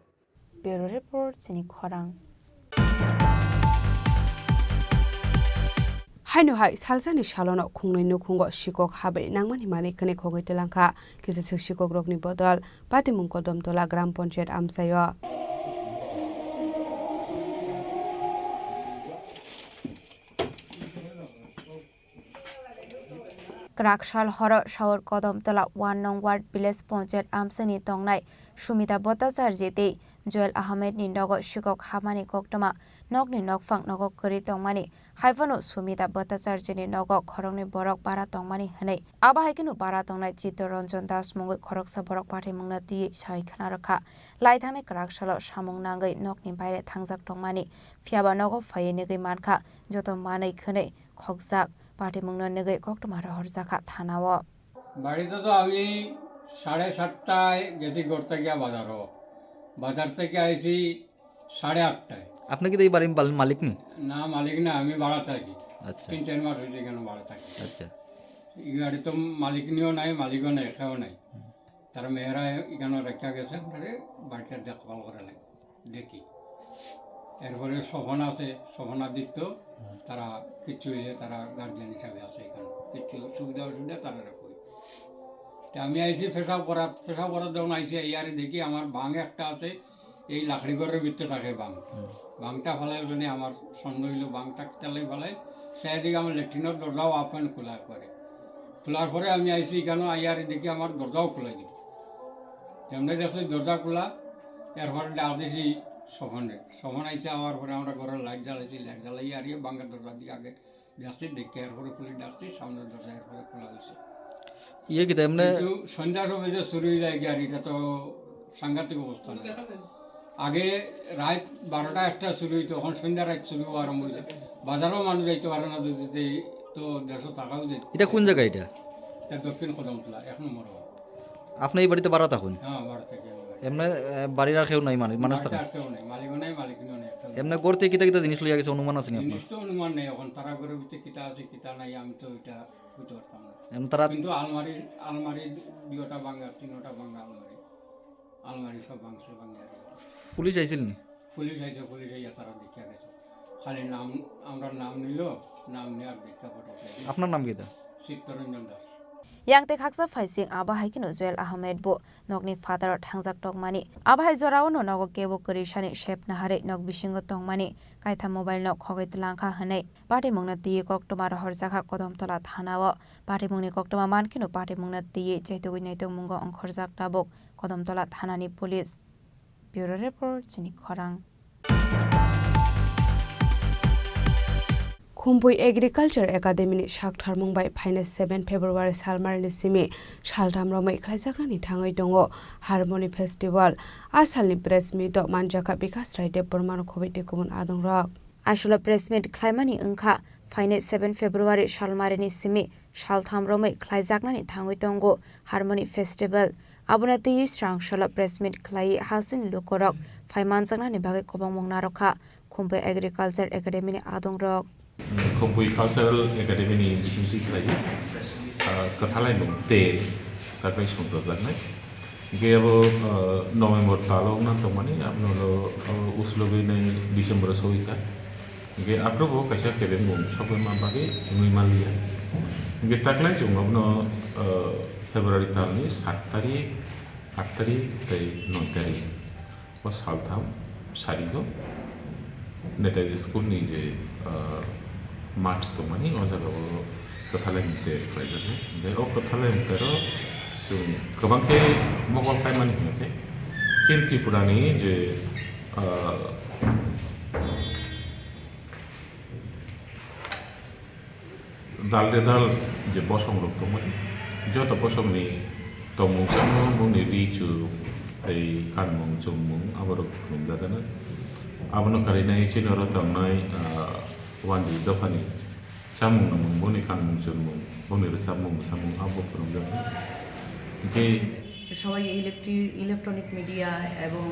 Bureau Report, chini khorang. Haino hai salsani salono khungnwi nukhungo sikok habai nangmani manwi khwnwi khogwi twlangkha. Kisa swk sikokrokni bodol Patimung Kodomtola Gram Panchayat amchaio. Kwraksal horo Saur Kodomtola one nong ward village panchayat amchaini tongnai Sumita Bhattacharya tei Joel Ahmed ni nogo sikok hamani koktwma nokni nokphang nogo kwrwi tongmani, haiphano Sumita Bhattacharya ni nogo khoroknwi borok bara tongmani hwnwi. Abo hai kheno bara tongnai Chittaranjan Das mungwi khoroksa borok pathimungno twiwi sai khna rwkha. Lai thangnai kwraksalo samung nangwi nokni baire thangjak tongmani, phiyaba nogo phaiwi nigwi mankha joto manwi khwnwi khokjak. Patimungno nugwi koktwma rohorjakha thanao. বাড়িতে তো আমি সাড়ে সাতটায় গেছি ঘর থেকে বাজারও। বাজার থেকে আইছি সাড়ে আটটায়। আপনি কি এই বাড়ির মাল-, মালিক নি? না, মালিক না, আমি ভাড়া থাকি। আচ্ছা। তিন চার মাস হয়েছে এখানে ভাড়া থাকি। আচ্ছা। এই বাড়ি তো মালিক নিও নাই, মালিকও নাই, কেউ নাই। হুম। তারা মেয়েরা এখানে রেখে গেছে, আমরা বাড়িটা দেখভাল করে লাগে। দেখি। এরপরে স্বপন আছে, স্বপন আদিত্য, হুম। তারা কিচ্ছু হইলে তারা গার্জিয়ান হিসাবে আছে এখানে, কিচ্ছু সুবিধা অসুবিধা তারা রাখবে। তে আমি আইছি পেশাব করাত, পেশাব করাত যখন আইছি, এই আরে দেখি আমার বাং একটা আছে, এই লাকড়ি ঘরের ভিতরে থাকে বাং। হুম। বাংটা ফালাইল মানে আমার সন্দেহ হইলো, বাংটা কিতালাই ফালাইল, সেই দিকে আমার লেট্রিনের দরজাও ওপেন খোলা একবারে। খোলার পরে আমি আইছি এখানে, আইয়ারে দেখি আমার দরজাও খোলা দিল। এমনি দেখছি দরজা খোলা, এরপরে ডাক দিছি স্বপনরে। স্বপন আইছে, আওয়ার পরে আমরা ঘরের লাইট জ্বালাইছি, লাইট জ্বালাই আর ইয়ে বাংলার দরজা দিয়ে আগে ডাকছি, দেখে এরপরে পুলিশ ডাকছি, সামনের দরজা এরপরে খোলা হয়েছে। ইয়ে কিতা এমনি কিন্তু সন্ধ্যার সময় যে চুরি হয়ে যায় কি আর, এটা তো সাংঘাতিক অবস্থা না। আগে রাত বারোটা একটা চুরি হইতো, এখন সন্ধ্যা রাত চুরি হওয়া আরম্ভ হয়েছে। বাজারেও মানুষ যাইতে পারে না, যদি এই তো দেশও থাকাও যায়। এটা কোন জায়গা এটা? এটা দক্ষিণ কদমতলা, এক নম্বর ওয়ার্ড। আপনি এই বাড়িতে ভাড়া থাকেন? হ্যাঁ, ভাড়া থাকি আমি বাড়িতে। এমনি, এ, বাড়ির আর কেউ নাই, মানে, মানুষ বাড়িতে থাকে? আর কেউ নাই, মালিকও নাই, মালিকও নাই, কেউ নাই। এমনি ঘর থেকে কিতা কিতা জিনিস লইয়া গেছে, অনুমান আছে নি আপনার? জিনিস তো অনুমান নেই, এখন তারা ঘরের ভিতরে কিতা আছে, কিতা নাই, আমি তো এটা বুঝতে পারতাম না। এমনি তারা কিন্তু আলমারি, আলমারি দুইটা ভাঙা, তিনটা ভাঙা আলমারি। আলমারি সব ভাঙছে, ভাঙে আর কি। পুলিশ আইছিল নি? পুলিশ আইছে, পুলিশ আইয়া তারা দেখিয়া গেছে। খালি নাম, আমরা নাম নিল, নাম নেওয়ার দেখা পাঠাতে। আপনার নাম কিতা? চিত্তরঞ্জন Das. Yang tei khaksa phaising abo hai kheno Joel Ahmed bo nokni phataro thangjak tongmani. Abo hai jorao no nogo kebo kwrwi sani sep naharwi nok bisingo tongmani, kaitha mobile no khogwi twlangkha hwnwi patimungno twiwi koktwma rohorjakha Kodomtola thanao. Patimungni koktwma man kheno patimungno twiwi chaitugwi naitugmungo ongkhorjak tabuk Kodomtola thanani police. Bureau Report, chini khorang. Khumpui Agriculture Academy ni saktharmung bai phainai seven February salmarini simi saltham romwi khlaijaknani thangwi tongo Harmony Festival. A salni press meet o manjakha Bikash Rai Debbarma no khobwi tei kubun adongrok. Aswkno press meet khlaimani wngkha phainai seven February salmarini simi saltham romwi khlaijaknani thangwi tongo Harmony Festival. Abono twiwi swrang salo press meet khlaiwi hasini lukurok phai manjaknani bagwi kwbangmung narwkha Khumpui Agriculture Academy ni adongrok. Khumpui Cultural Academy ni bisingtwi khlaiwi, ah, kwthalai mung te kakai songchajaknai. Hingke abo, ah, November talo wngna tongmani, abono, ah, uslogwi nai December o sogwi kha. Hingke aphuru bo kaisa kebengmung sokwi ma bagwi wngwi manliya. Hingke taklai chwng abono, ah, February talni sat tarik, aat tarik tei noi tarik o saltham sarigo Netaji school ni je, ah, math tongmani o jaga o kwthalai mte khlaijaknai. Hingke o kwthalai mte ro chwng kwbang khe mokol kaimani hingke Team Tripura ni je, ah, dal de dal je bosong rok tongmani, joto bosong ni tongmung chamung, bongni ri chu tei kanmung chumung aborok phunukjagano. Abono karinai chini oro tongnai, ah, wanjwi dophani chamung nungmung, bongni kanmung chumung, bongni rwchapmung bwsamung abo phunukjagano. Hingke সবাই ইলেকট্রি-, electronic media এবং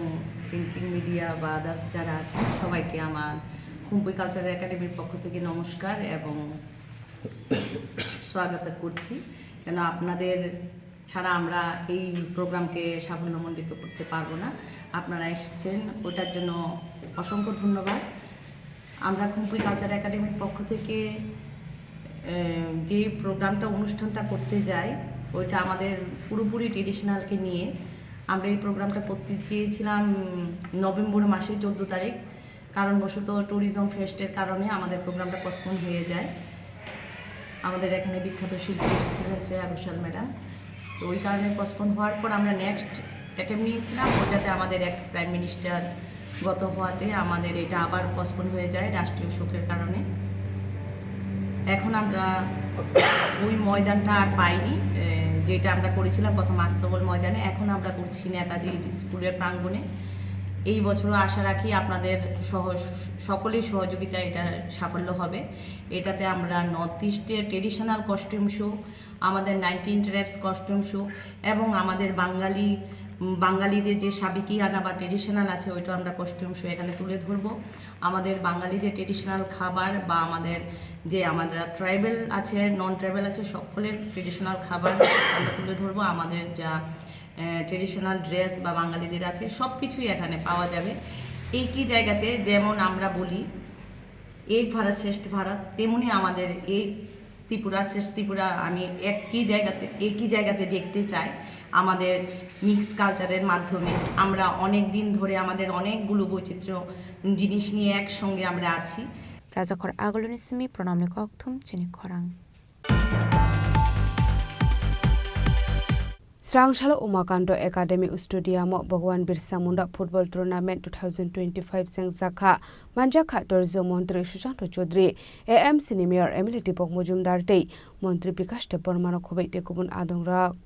printing media বা আদার্স যারা আছেন, সবাইকে আমার খুম্পুই কালচারাল একাডেমির পক্ষ থেকে নমস্কার এবং স্বাগত করছি। কেন আপনাদের ছাড়া আমরা এই প্রোগ্রামকে সাফল্যমণ্ডিত করতে পারবো না। আপনারা এসেছেন, ওটার জন্য অসংখ্য ধন্যবাদ। আমরা খুম্পুই কালচার একাডেমির পক্ষ থেকে, এ, যে প্রোগ্রামটা, অনুষ্ঠানটা করতে যাই, ওইটা আমাদের পুরোপুরি ট্রেডিশনালকে নিয়ে। আমরা এই প্রোগ্রামটা করতে চেয়েছিলাম নভেম্বর মাসে চোদ্দ তারিখ, কারণবশত ট্যুরিজম ফেস্টের কারণে আমাদের প্রোগ্রামটা পোস্টপোন হয়ে যায়। আমাদের এখানে বিখ্যাত শিল্পী এসেছিলেন শ্রেয়া ঘোষাল ম্যাডাম, তো ওই কারণে পোস্টপোন হওয়ার পর আমরা নেক্সট অ্যাটেম্প নিয়েছিলাম, ওটাতে আমাদের এক্স প্রাইম মিনিস্টার গত হওয়াতে আমাদের এটা আবার পোস্টপোন হয়ে যায় রাষ্ট্রীয় শোকের কারণে। এখন আমরা ওই ময়দানটা আর পাইনি, এ, যেটা আমরা করেছিলাম প্রথম আস্তাবল ময়দানে, এখন আমরা করছি নেতাজি স্কুলের প্রাঙ্গণে। এই বছরও আশা রাখি আপনাদের সহ-, সকলের সহযোগিতায় এটা সাফল্য হবে। এটাতে আমরা নর্থ ইস্টের ট্রেডিশনাল কস্টিউম শো, আমাদের নাইনটিন ট্রাইবস কস্টিউম শো এবং আমাদের বাঙালি, উম, বাঙালিদের যে সাবেকিয়ানা বা ট্রেডিশনাল আছে, ওইটা আমরা কস্টিউম শো এখানে তুলে ধরবো। আমাদের বাঙালিদের ট্রেডিশনাল খাবার বা আমাদের যে আমরা ট্রাইবাল আছে, নন ট্রাইবাল আছে, সকলের ট্রেডিশনাল খাবার আমরা তুলে ধরবো। আমাদের যা, আহ, ট্রেডিশনাল ড্রেস বা বাঙালিদের আছে, সব কিছুই এখানে পাওয়া যাবে। একই জায়গাতে যেমন আমরা বলি এক ভারত শ্রেষ্ঠ ভারত, তেমনি আমাদের এই ত্রিপুরা শ্রেষ্ঠ ত্রিপুরা আমি একই জায়গাতে, একই জায়গাতে দেখতে চাই। আমাদের মিক্স কালচারের মাধ্যমে আমরা অনেক দিন ধরে আমাদের অনেকগুলো বৈচিত্র্য জিনিস নিয়ে একসঙ্গে আমরা আছি। Rajakhor Aguluni simi Pranamni kokthum chini khorang. Srangsalo Umakando Academy Stadium o Bhagwan Birsa Munda Football Tournament two thousand twenty-five chengjakha. Manjakha Tourism Montri Sushanta Chaudhary, A M C ni Mayor M L A Deepak Majumdar tei Montri Bikash Debbarma no khoboi tei kubun adongrok.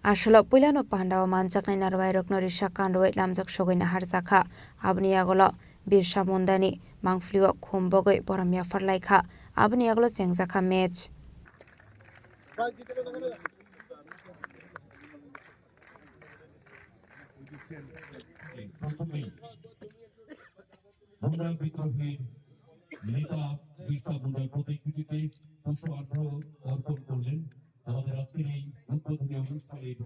Aswk puilano pandao manjaknai narwai rokno risa kanrwui lamjak sogwi naharjakha. Aboni yagulo Birsa Mundani mangphlio khum bogwi borom yaphar laikha. Aboni yagulo chengjakha match. Munda বিদ্রোহীর নেতা বিরসা মুন্ডার প্রতিকৃতিতে পুষ্পার্ঘ্য অর্পণ করলেন আমাদের আজকের এই উদ্বোধনী অনুষ্ঠানের।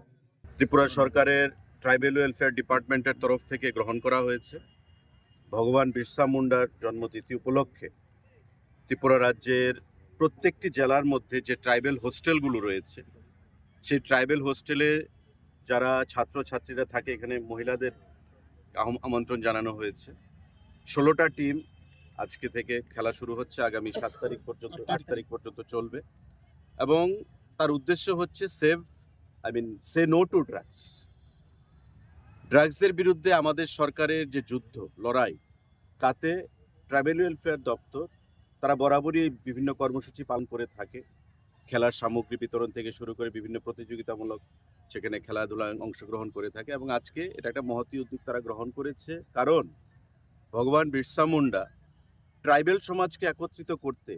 ত্রিপুরা সরকারের ট্রাইবেল ওয়েলফেয়ার ডিপার্টমেন্টের তরফ থেকে গ্রহণ করা হয়েছে ভগবান বিরসা মুন্ডার জন্মতিথি উপলক্ষে ত্রিপুরা রাজ্যের প্রত্যেকটি জেলার মধ্যে যে ট্রাইবেল হোস্টেলগুলো রয়েছে, সেই ট্রাইবেল হোস্টেলে যারা ছাত্রছাত্রীরা থাকে, এখানে মহিলাদের আহম-, আমন্ত্রণ জানানো হয়েছে। ষোলোটা টিম আজকে থেকে খেলা শুরু হচ্ছে, আগামী সাত তারিখ পর্যন্ত, আট তারিখ পর্যন্ত চলবে। এবং তার উদ্দেশ্য হচ্ছে save, I mean, say no to drugs. ড্রাগসের বিরুদ্ধে আমাদের সরকারের যে যুদ্ধ, লড়াই, তাতে ট্রাইবেল ওয়েলফেয়ার দপ্তর তারা বরাবরই বিভিন্ন কর্মসূচি পালন করে থাকে। খেলার সামগ্রী বিতরণ থেকে শুরু করে বিভিন্ন প্রতিযোগিতামূলক সেখানে খেলাধুলায় অংশগ্রহণ করে থাকে এবং আজকে এটা একটা মহতী উদ্যোগ তারা গ্রহণ করেছে, কারণ ভগবান বিরসা মুন্ডা ট্রাইবেল সমাজকে একত্রিত করতে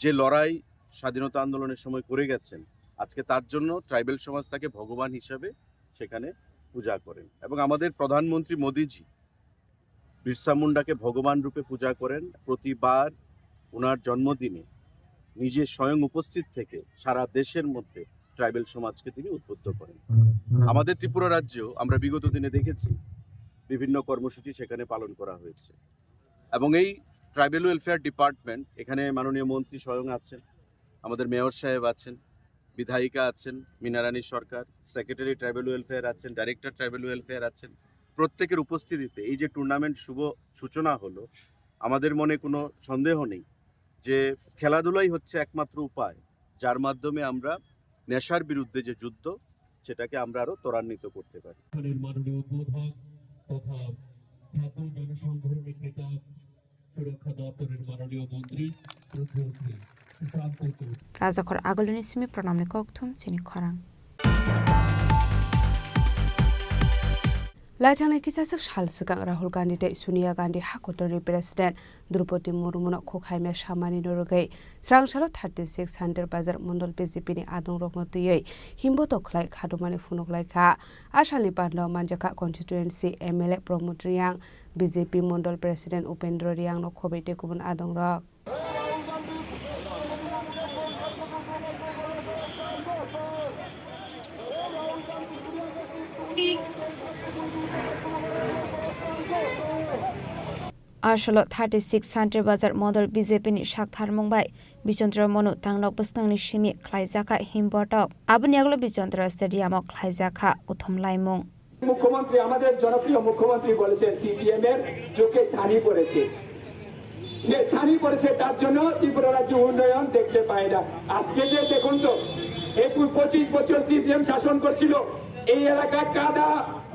যে লড়াই স্বাধীনতা আন্দোলনের সময় করে গেছেন, আজকে তার জন্য ট্রাইবেল সমাজ তাকে ভগবান হিসাবে সেখানে পূজা করেন এবং আমাদের প্রধানমন্ত্রী মোদিজি বিরসা মুন্ডাকে ভগবান রূপে পূজা করেন। প্রতিবার ওনার জন্মদিনে নিজে স্বয়ং উপস্থিত থেকে সারা দেশের মধ্যে ট্রাইবেল সমাজকে তিনি উদ্বুদ্ধ করেন। আমাদের ত্রিপুরা রাজ্য আমরা বিগত দিনে দেখেছি বিভিন্ন কর্মসূচি সেখানে পালন করা হয়েছে এবং এই ট্রাইবেল ওয়েলফেয়ার ডিপার্টমেন্ট, এখানে মাননীয় মন্ত্রী স্বয়ং আছেন, আমাদের মেয়র সাহেব আছেন, বিধায়িকা আছেন মিনারানী সরকার, সেক্রেটারি ট্রাইবেল ওয়েলফেয়ার আছেন, ডাইরেক্টর ট্রাইবেল ওয়েলফেয়ার আছেন, প্রত্যেকের উপস্থিতিতে এই যে টুর্নামেন্ট শুভ সূচনা হলো, আমাদের মনে কোনো সন্দেহ নেই যে খেলাধুলাই হচ্ছে একমাত্র উপায় যার মাধ্যমে আমরা নেশার বিরুদ্ধে যে যুদ্ধ, সেটাকে আমরা আরো ত্বরান্বিত করতে পারি। মাননীয় উদ্বোধক তথা খাদ্য জনসংঘর নেতা সুরক্ষা দপ্তরের মাননীয় মন্ত্রী শ্রদ্ধেয় শ্রী সুশান্ত Chowdhury. Rajakhor agulini simi pranamni kokthum chini khorang. Laithangni kisaswk sal swkang Rahul Gandhi tei Sonia Gandhi hakotorni President Droupadi Murmuno khukhaimya samani norogwi srangsalo thirty six Hunter Bazar Mondol B J P ni adongrokno twiwi himboto khlai khadumani phunuk laikha. A salni pandao manjakha constituency M L A Pramod Reang, B J P Mondol President Upendra Reang no khobwi tei kubun adongrok. Asolo thirty six Santir Bazar Model B J P ni saktharmung bai Bichondra Monu tangnok bwskangni simi khlaijakha himbotok. Aboni yagulo Bichondra Stadium o khlaijakha kuthum laimung. মুখ্যমন্ত্রী, আমাদের জনপ্রিয় মুখ্যমন্ত্রী বলেছেন, সিপিএম এর চোখে ছানি পড়েছে। সে ছানি পড়েছে, তার জন্য ত্রিপুরা রাজ্য উন্নয়ন দেখতে পায় না। আজকে যে দেখুন তো, এই পু-, পঁচিশ বছর সিপিএম শাসন করছিল, এই এলাকা কাদা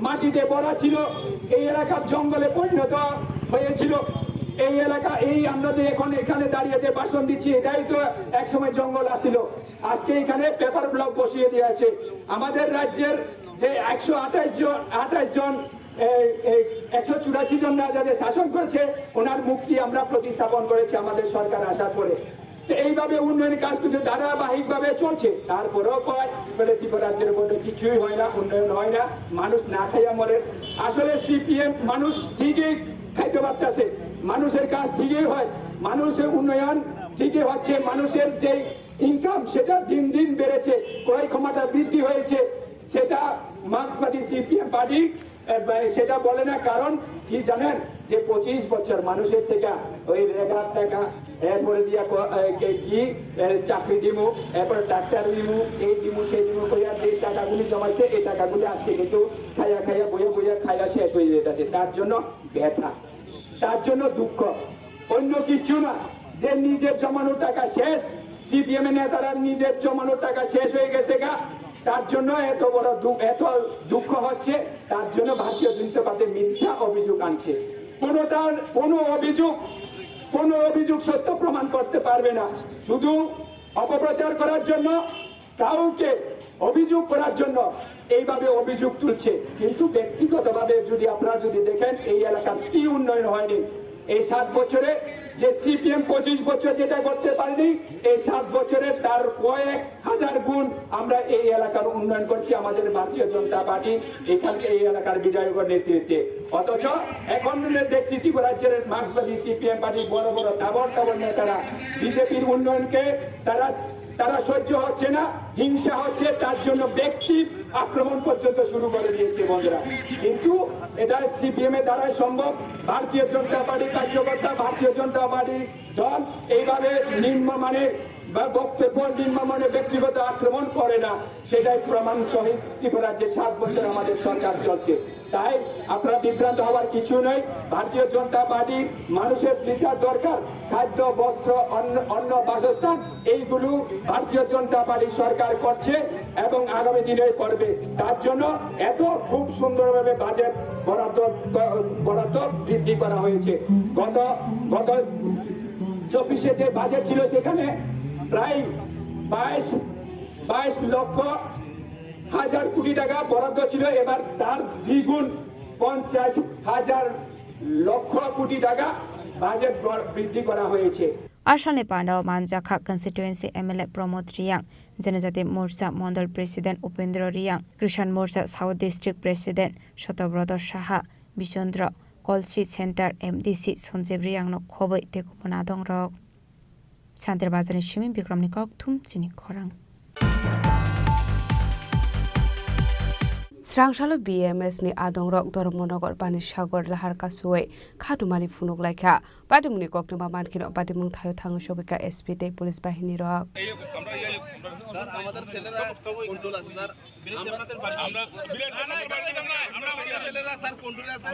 মাটিতে ভরা ছিল, এই এলাকা জঙ্গলে পরিণত হয়েছিল। এই এলাকা, এই আমরা যে এখন এখানে দাঁড়িয়ে যে ভাষণ দিচ্ছি, এটাই তো একসময় জঙ্গল আছিল। আজকে এখানে পেপার ব্লক বসিয়ে দিয়েছে। আমাদের রাজ্যের যে একশো আঠাশ জন, আঠাশ জন, এই, এই একশো চুরাশি জন রাজা যে শাসন করছে, ওনার মুক্তি আমরা প্রতিস্থাপন করেছি আমাদের সরকার আসার পরে। তো এইভাবে উন্নয়নের কাজ কিন্তু ধারাবাহিকভাবে চলছে। তারপরেও কয় বলে ত্রিপুরা রাজ্যের মধ্যে কিছুই হয় না, উন্নয়ন হয় না, মানুষ না খাইয়া মরে। আসলে সিপিএম মানুষ ঠিকই খাইতে পারতেছে, মানুষের কাজ ঠিকই হয়, মানুষের উন্নয়ন ঠিকই হচ্ছে, মানুষের যেই ইনকাম সেটা দিন দিন বেড়েছে, ক্রয় ক্ষমতা বৃদ্ধি হয়েছে, সেটা মার্ক্সবাদী সিপিএম পার্টি, এ, বা-, সেটা বলে না। কারণ কি জানেন, যে পঁচিশ বছর মানুষের থেকে ওই রেগার টাকা, এরপরে দিয়া ক-, এ, কে-, কি, এ, চাকরি দিমু, এরপরে ডাক্তার দিমু, এই দিমু, সেই দিমু কইয়া যে টাকাগুলি জমাইছে, এই টাকাগুলি আজকে কিন্তু খাইয়া খাইয়া, বইয়া বইয়া খাইয়া শেষ হয়ে যেতেছে। তার জন্য ব্যথা, তার জন্য দুঃখ, অন্য কিছু না। যে নিজের জমানো টাকা শেষ, সিপিএম এর নেতারা নিজের জমানো টাকা শেষ হয়ে গেছে গা, তার জন্য এত বড় দু-, এত দুঃখ হচ্ছে, তার জন্য ভারতীয় জনতা পার্টি মিথ্যা অভিযোগ আনছে। কোনোটার, কোনো অভিযোগ, কোনো অভিযোগ সত্য প্রমাণ করতে পারবে না। শুধু অপপ্রচার করার জন্য, কাউকে অভিযোগ করার জন্য এইভাবে অভিযোগ তুলছে। কিন্তু ব্যক্তিগতভাবে যদি আপনারা যদি দেখেন, এই এলাকার কি উন্নয়ন হয়নি এই সাত বছরে? যে সিপিএম পঁচিশ বছর যেটা করতে পারেনি, এই সাত বছরে তার কয়েক হাজার গুণ আমরা এই এলাকার উন্নয়ন করছি আমাদের ভারতীয় জনতা পার্টি, এখানকে এই এলাকার বিধায়কের নেতৃত্বে। অথচ এখন দেখছি ত্রিপুরা রাজ্যের মার্ক্সবাদী সিপিএম পার্টি বড় বড় তাবড় তাবড় নেতারা বিজেপির উন্নয়নকে তারা, তারা সহ্য হচ্ছে না, হিংসা হচ্ছে, তার জন্য ব্যক্তি আক্রমণ পর্যন্ত শুরু করে দিয়েছে বন্ধুরা। কিন্তু এটা সিপিএম এর দ্বারাই সম্ভব। ভারতীয় জনতা পার্টি কার্যকর্তা, ভারতীয় জনতা পার্টি দল এইভাবে নিম্ন মানে বা বক্তব্য নিম্ন মানে ব্যক্তিগত আক্রমণ করে না, সেটাই প্রমাণ সহিত ত্রিপুরা রাজ্যে সাত বছর আমাদের সরকার চলছে। তাই আপনারা বিভ্রান্ত হওয়ার কিছু নেই। ভারতীয় জনতা পার্টি মানুষের যেটা দরকার, খাদ্য, বস্ত্র, অন্ন, অন্ন, বাসস্থান, এইগুলো ভারতীয় জনতা পার্টি সরকার করছে এবং আগামী দিনে করবে। তার জন্য এত খুব সুন্দরভাবে বাজেট বরাদ্দ, বরাদ্দ বৃদ্ধি করা হয়েছে। গত, গত চব্বিশে যে বাজেট ছিল, সেখানে প্রায় বাইশ, বাইশ লক্ষ হাজার কোটি টাকা বরাদ্দ ছিল, এবার তার দ্বিগুণ পঞ্চাশ হাজার লক্ষ কোটি টাকা বাজেট বর-, বৃদ্ধি করা হয়েছে। Asalni pandao manjakha constituency M L A Pramod Riyang, Janajati Morcha Mondol President Upendra Riyang, Krishan Morcha South District President Sotobroto Saha, Bisondro Kolsi Center M D C Sanjib Riyangno khobwi tei kubun adongrok. Santir Bazarni simi Bikramni kokthum chini khorang. Srangsalo B M S ni adongrok Dharmanagar Banisagar lahar kasowi khatumani phunuk laikha. Patimungni koktwma mankhino patimung thaio thangwi sogwikha S P tei police bahini rok. Sir, আমাদের ছেলেরা কন্ট্রোল আছে, স্যার। আমরা, আমরা, ছেলেরা, স্যার, কন্ট্রোলে আছে।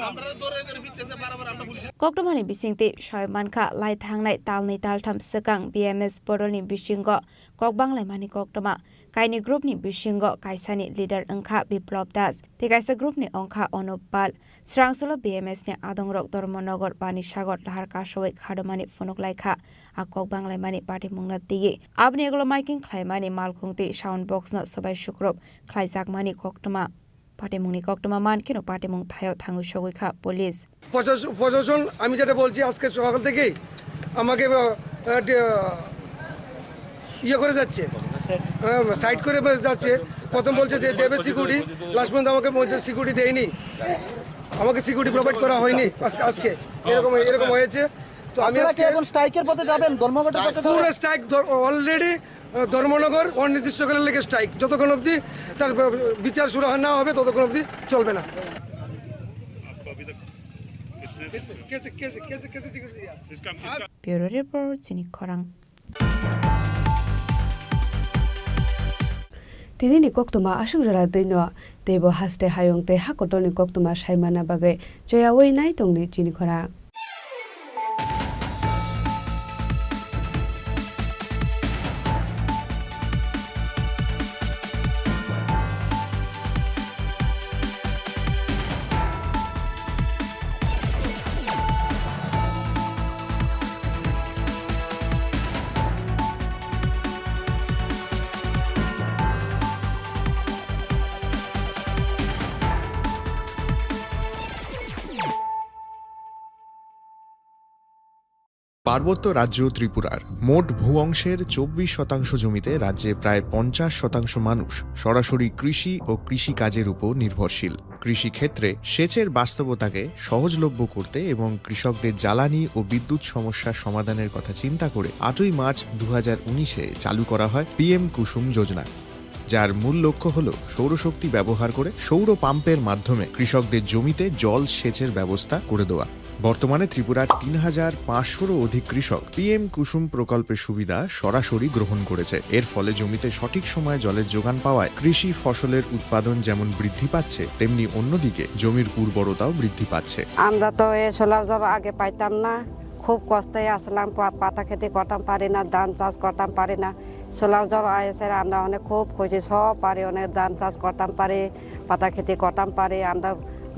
আমরা ধরে ধরে ফিরতেছে বারবার, আমরা police. Koktwmani bisingtwi soi mankha, lai thangnai talnwi taltham swkang B M S bororni bisingo kok banglaimani koktwma. Kaini groupni bisingo kaisani leader wngkha Biplab Das, tei kaisa groupni wngkha Anup Pal. Srangsalo B M S ni adongrok Dharmanagar Banisagar lahar kasowi khatumani phunuk laikha. A kok banglaimani patimungno twiwi aboni ulo miking khlaimani malkhung tei sound box no swbai sukrub khlaijakmani koktwma. Patimungni koktwma mankheno patimung thaio thangwi sogwikha police. প্রশাস-, প্রশাসন, আমি যেটা বলছি, আজকে সকাল থেকেই আমাকে, আহ, আহ, ডে-, আহ, ইয়ে করে যাচ্ছে, আহ, সাইড করে যাচ্ছে। প্রথম বলছে যে দেবে সিকিউরিটি, লাস্ট পর্যন্ত আমাকে মধ্যে সিকিউরিটি দেয়নি, আমাকে সিকিউরিটি প্রোভাইড করা হয়নি আজকে, আজকে এরকম, এরকম হয়েছে। তো আমি আপনারা কি আজকে এখন স্ট্রাইকের পথে যাবেন? ধর্মঘটের পথে যাবেন? পুরো স্ট্রাইক ধর-, অলরেডি, আহ, ধর্মনগর অনির্দিষ্টকালের লেগে স্ট্রাইক, যতক্ষণ অবধি তার ব-, বিচার সুরাহা না হবে ততক্ষণ অবধি চলবে না। Bureau Report, chini khorang. Tinini koktwma aswk jora twino teibo haste hayung tei ha kotorni koktwma saimana bagwi choyawi nai tongdi chini khorang. পার্বত্য রাজ্য ত্রিপুরার মোট ভূ অংশের চব্বিশ শতাংশ জমিতে রাজ্যে প্রায় পঞ্চাশ শতাংশ মানুষ সরাসরি কৃষি ও কৃষিকাজের উপর নির্ভরশীল। কৃষিক্ষেত্রে সেচের বাস্তবতাকে সহজলভ্য করতে এবং কৃষকদের জ্বালানি ও বিদ্যুৎ সমস্যা সমাধানের কথা চিন্তা করে আটই মার্চ দু হাজার উনিশে চালু করা হয় পিএম কুসুম যোজনা, যার মূল লক্ষ্য হল সৌরশক্তি ব্যবহার করে সৌর পাম্পের মাধ্যমে কৃষকদের জমিতে জল সেচের ব্যবস্থা করে দেওয়া। বর্তমানে ত্রিপুরার তিন হাজার পাঁচশোরও অধিক কৃষক পিএম কুসুম প্রকল্পের সুবিধা সরাসরি গ্রহণ করেছে। এর ফলে জমিতে সঠিক সময়ে জলের যোগান পাওয়ায় কৃষি ফসলের উৎপাদন যেমন বৃদ্ধি পাচ্ছে, তেমনি অন্যদিকে জমির উর্বরতাও বৃদ্ধি পাচ্ছে। আমরা তো এই সোলার জল আগে পাইতাম না, খুব কষ্টে আসলাম, পা-, পাতা খেতে করতাম পারি না, ধান চাষ করতাম পারি না। সোলার জল আইসে আমরা অনেক খুব খুশি, সব পারি, অনেক ধান চাষ করতাম পারি, পাতা খেতে করতাম পারি, আমরা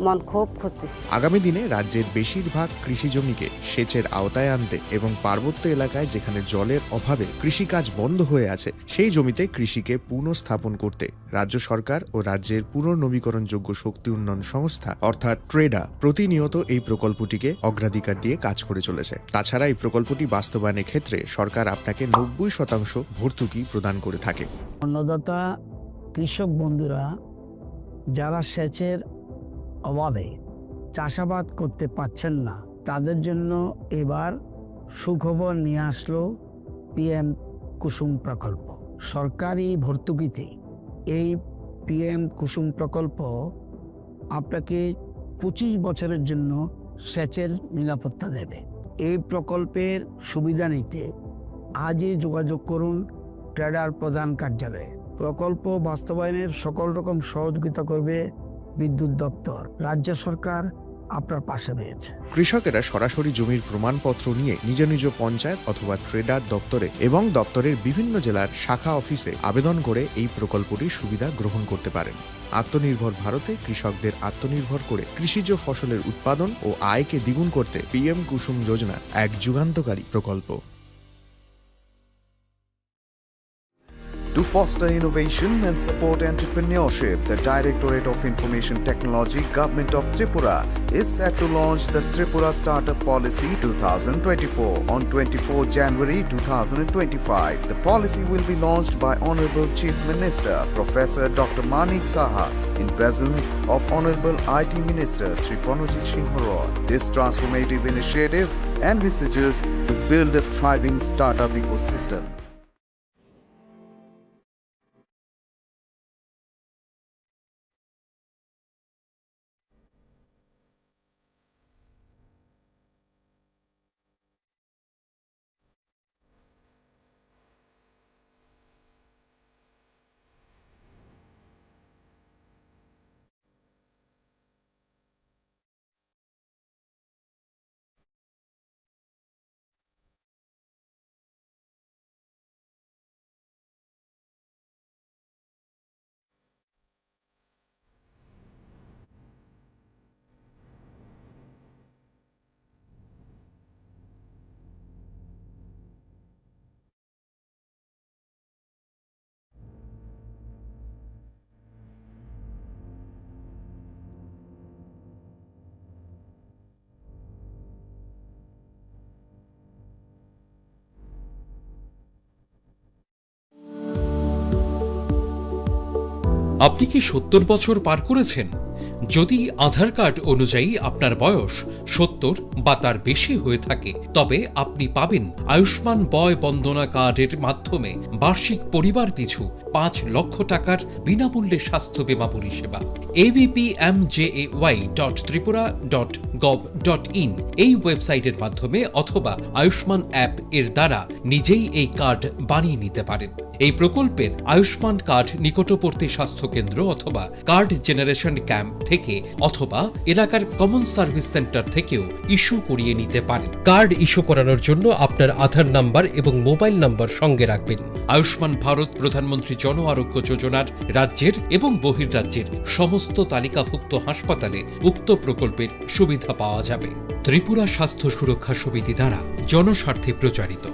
মন খুব খুশি। আগামী দিনে রাজ্যের বেশিরভাগ কৃষি জমিকে সেচের আওতায় আনতে এবং পার্বত্য এলাকায় যেখানে জলের অভাবে কৃষিকাজ বন্ধ হয়ে আছে, সেই জমিতে কৃষিকে পুনঃস্থাপন করতে রাজ্য সরকার ও রাজ্যের পুনর্নবীকরণযোগ্য শক্তি উন্নয়ন সংস্থা অর্থাৎ ট্রেডা প্রতিনিয়ত এই প্রকল্পটিকে অগ্রাধিকার দিয়ে কাজ করে চলেছে। তাছাড়া এই প্রকল্পটি বাস্তবায়নের ক্ষেত্রে সরকার আপনাকে নব্বই শতাংশ ভর্তুকি প্রদান করে থাকে। অন্নদাতা কৃষক বন্ধুরা যারা সেচের অভাবে চাষাবাদ করতে পারছেন না, তাদের জন্য এবার সুখবর নিয়ে আসলো পিএম কুসুম প্রকল্প। সরকারি ভর্তুকিতে এই পিএম কুসুম প্রকল্প আপনাকে পঁচিশ বছরের জন্য সেচের নিরাপত্তা দেবে। এই প্রকল্পের সুবিধা নিতে আজই যোগাযোগ করুন ট্রেডার প্রধান কার্যালয়ে। প্রকল্প বাস্তবায়নের সকল রকম সহযোগিতা করবে বিদ্যুৎ দপ্তর। রাজ্য সরকার আপনার পাশে রয়েছে। কৃষকেরা সরাসরি জমির প্রমাণপত্র নিয়ে নিজ নিজ পঞ্চায়েত অথবা ট্রেডার দপ্তরে এবং দপ্তরের বিভিন্ন জেলার শাখা অফিসে আবেদন করে এই প্রকল্পটির সুবিধা গ্রহণ করতে পারেন। আত্মনির্ভর ভারতে কৃষকদের আত্মনির্ভর করে কৃষিজ ফসলের উৎপাদন ও আয়কে দ্বিগুণ করতে পিএম কুসুম যোজনা এক যুগান্তকারী প্রকল্প। To foster innovation and support entrepreneurship, the Directorate of Information Technology, Government of Tripura, is set to launch the Tripura Startup Policy two thousand twenty-four on twenty-fourth January two thousand twenty-five. The policy will be launched by Honorable Chief Minister Professor Doctor Manik Saha in presence of Honorable I T Minister Shri Pranojit Singh Roy. This transformative initiative envisages to build a thriving startup ecosystem. আপনি কি সত্তর বছর পার করেছেন? যদি আধার কার্ড অনুযায়ী আপনার বয়স সত্তর বা তার বেশি হয়ে থাকে, তবে আপনি পাবেন আয়ুষ্মান বয় বন্দনা কার্ডের মাধ্যমে বার্ষিক পরিবার পিছু পাঁচ লক্ষ টাকার বিনামূল্যে স্বাস্থ্য বীমা পরিষেবা। A B P M J A Y dot Tripura dot gov dot in এই ওয়েবসাইটের মাধ্যমে অথবা আয়ুষ্মান অ্যাপ এর দ্বারা নিজেই এই কার্ড বানিয়ে নিতে পারেন। এই প্রকল্পের আয়ুষ্মান কার্ড নিকটবর্তী স্বাস্থ্যকেন্দ্র অথবা কার্ড জেনারেশন ক্যাম্প থেকে অথবা এলাকার কমন সার্ভিস সেন্টার থেকেও ইস্যু করিয়ে নিতে পারেন। কার্ড ইস্যু করানোর জন্য আপনার আধার নাম্বার এবং মোবাইল নাম্বার সঙ্গে রাখবেন। আয়ুষ্মান ভারত প্রধানমন্ত্রী জন আরোগ্য যোজনার রাজ্যের এবং বহির্রাজ্যের সমস্ত তালিকাভুক্ত হাসপাতালে উক্ত প্রকল্পের সুবিধা পাওয়া যাবে। ত্রিপুরা স্বাস্থ্য সুরক্ষা সমিতি দ্বারা জনস্বার্থে প্রচারিত।